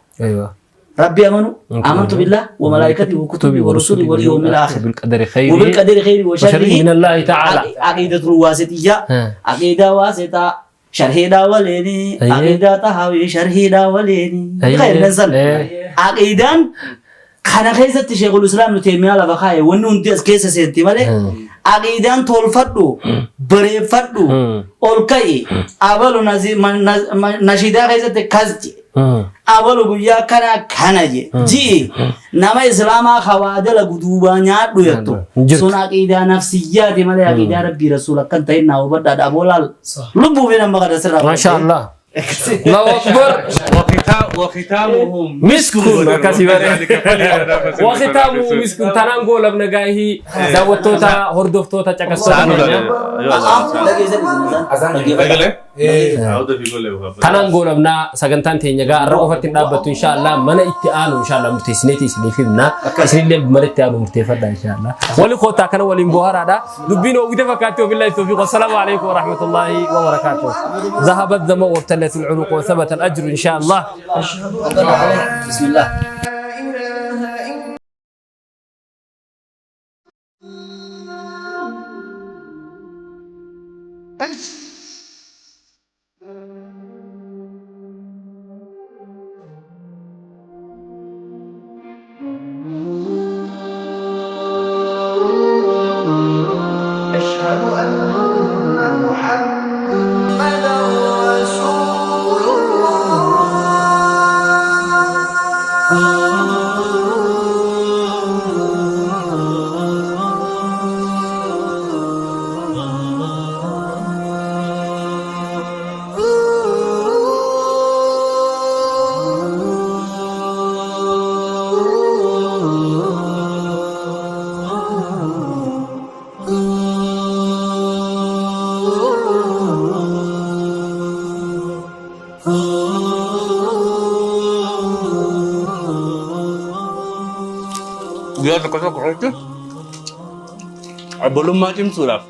ربي أمنوا آمنت بالله وملائكته وكتبه ورسله واليوم الآخر وبالقدر خيره وشره من الله تعالى. عقيدة الواسطية عقيدة واسطة شرحي داوليني عقيدة طهوي شرحي داوليني غير نزل عقيدة كان خيزة شيخ الإسلام ابن تيمية لفخاي ونون ديس كيسة سينتي مالي عقيدة تولفدو بريفدو أولكاي أولو نشيدة خيزة كازتي أولو قويا كنا كنجي جي نما إسلاما خوادل قدوبا نيادو يتو سن عقيدة نفسيات مالي عقيدة ربي رسولك كنت إنا وبدأ أبولال لبو بينا مغادة سر ما شاء الله الله أكبر. وختامه مسك وختامه مسك تنانغو لبنغاهي داوتوتا هردوفتوتا تشاكسوتا تنانغو لبنا سغنتان تينيغا الرقفتين دابتو ان شاء الله من اتعانو ان شاء الله مرتسنيتي سنيفنا سنين من اتعانو مرتفدا ان شاء الله ولخوتا كان ولين بوهرادا دبينو وغدفكاتو بالله التوفيق والسلام عليكم ورحمه الله وبركاته. ذهب الظما وابتلت العروق وثبت الأجر إن شاء الله. بسم الله. أشهد أن محمدا رسول الله. Guyyaa tokko tokko irratti obbolummaa cimsuudhaaf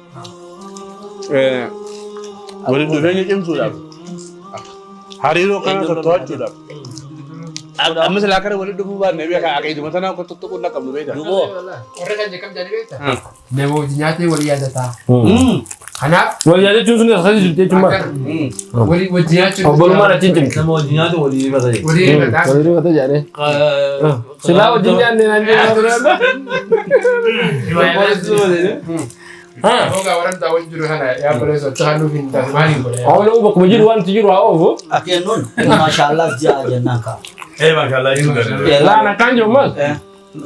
walitti dhufeenya cimsuudhaaf hariiroo kana to'achuudhaaf Amma silaa kana walitti dhufuu baanne beekaa aqiiduma tanaa akka tuttuquun na qabnu beektaa. Duboo. Warra kan jeqam jedhanii beektaa? Nama wajji nyaatee walii yaadataa. Kanaaf Wal yaadachuun sun akkasii jirti jechuun maal? walii wajji nyaachuun. Obbolummaan achiin cimti. Nama wajjin nyaatu walii rifata jechuudha. Walii rifataa. Walii rifata jedhanii. Silaa wajjin nyaanne naan jedhee. Hoogaa warra daawwan jiru kana yaa bareesu achi kan nuuf hin taate maaliin godhe? Hawla bakkuma jiru wanti jiru haa oofu. Akeennuun maashaallah ja'a jennaan kaa. Eh maashaallah jiru danda'e. Laan akkaan jiru maal?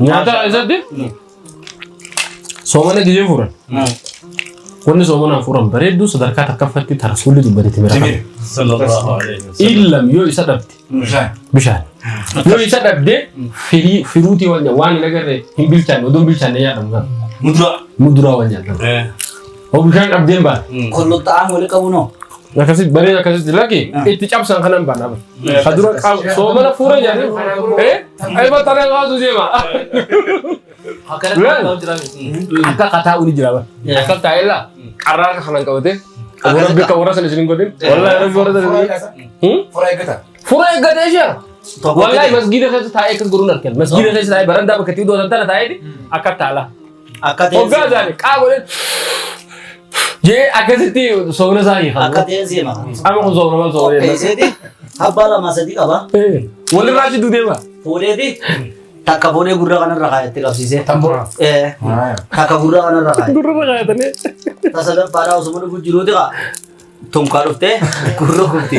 Nyaata isatti soomana gijee furan. Wanni soomanaan furan bareedduu sadarkaa takkaffatti tarasuulli dubbatetti mira qaba. Sallallahu alaihi wasallam. Illam yoo isa dhabde bishaan. Yoo isa dhabde firii firuutii wal nyaata waan hin agarre hin bilchaanne odoo hin bilchaanne nyaatamu. Muduraa. Muduraa wal nyaatamu. Hoo bishaan qabdeen baate. Kullu xaam wali qabu noo. Akkasitti bareeda akkasitti lakki itti cabsan kanan baana. Ka dura soomana fuura nyaate. Eh? Ay battana kaasuu deema. Akka qataa'u ni jira bara. Akka taa'ee laa qarraa kanan qabate. Rabbi kan warra sana isin hin godhin. Wallahi rabbi warra sana isin hin godhin. Fura eeggata. Fura eeggatee jira. Wallahi masgiida keessa taa'ee akkas godhuun argan. Masgiida keessa taa'ee barandaa bakka itti iddoo tana taa'ee akka taala. Akka Hoggaa isaanii qaa godhee jee akkasitti soomna isaa hiikan. Akka ta'een seema. Amma kun soomna maal soomna jenna. Qopheesseeti abbaa lama sadii qaba. Walirraa achi duudeema. Fuudheeti takka fuudhee gurra kanarra kaayatte qabsiisee. Takka gurra kanarra kaayatte. Gurra kaayatanii. Tasadaffaadhaa osuma dhufu jiruuti kaa. Tunkaa dhuftee gurra gubte.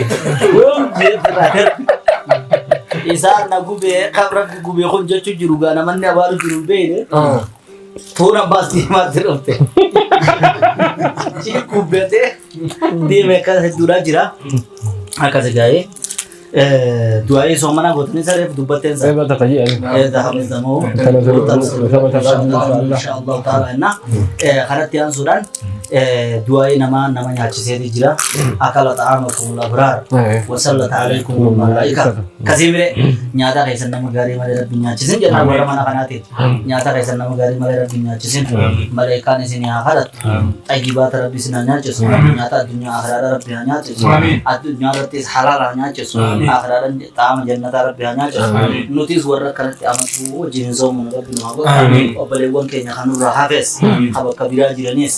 Isaan na gubee kan rabbi gubee kun jechuu jiru gaa namanni abaaru jiru hin beekne. Tuun abbaas diimaatti dhufte. Gubbatee deeme akkas hedduudhaa jira. Akkas gaa'ee. Du'aa'ee soomanaa gootanii sareef dubbatteen sana. Inshaallah ta'ala inna kanatti aansuudhaan du'aa'ee nama nama nyaachiseeti jira. Akala ta'amakum labraar wasallata alaykum malaa'ika. Kasii bire nyaata keessan nama gaarii malee rabbi nyaachisin jenna warra mana kanaatiin. Nyaata keessan nama gaarii malee rabbi nyaachisin. Malaa'ikaan isin haa kadhattu. Xayyibaata rabbi isin haa nyaachisu. Nyaata addunyaa akhiraadha rabbi haa nyaachisu. Addunyaa irrattis halaala haa nyaachisu. Akhiraadhaan xaama jannataa rabbi haa nyaachisu. Nutis warra akkanatti amantuu wajjin hin soomnu rabbi nu haa godhu. Obboleewwan keenya kan nurraa hafes kan bakka biraa jiranis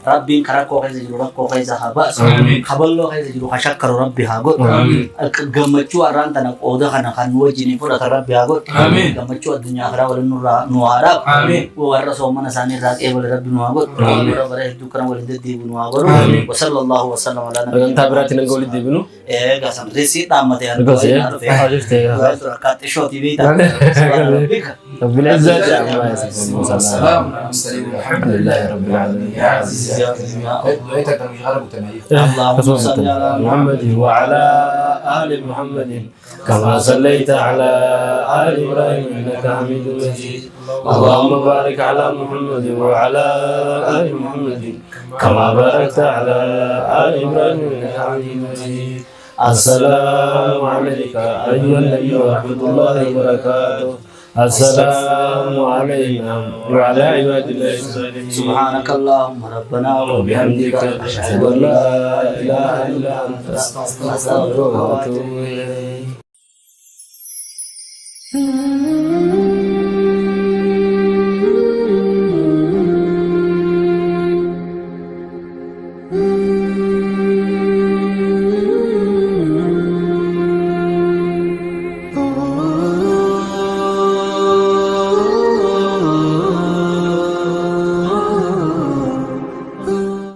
rabbiin kan rakkoo keessa jiru rakkoo keessa haa baasu. Kan balloo keessa jiru kan shakkaru rabbi haa godhu. Gammachuu har'aan tana qooda kana kan nu wajjin fudhatan rabbi haa godhu. Gammachuu addunyaa akhiraa waliin nurraa nu haa dhaabu. Warra soomana isaanii irraa qeebale rabbi nu haa godhu. Warra bara hedduu kana waliin deddeebi'u nu haa godhu. Wa sallallahu wa sallam ala nabiyyi. Sagantaa biraatti nan walitti deebinu. Egaa samtireessi dhaammatee رب العزة عما يصفون وسلام الحمد لله رب العالمين يا عزيز يا كريم اللهم صل على محمد وعلى آل محمد كما صليت على آل إبراهيم إنك حميد مجيد اللهم بارك على محمد وعلى آل محمد كما باركت على آل إبراهيم إنك حميد مجيد السلام عليك أيها النبي ورحمة الله وبركاته السلام علينا وعلى عباد الله الصالحين سبحانك اللهم ربنا وبحمدك أشهد أن لا إله إلا أنت أستغفرك وأتوب إليك.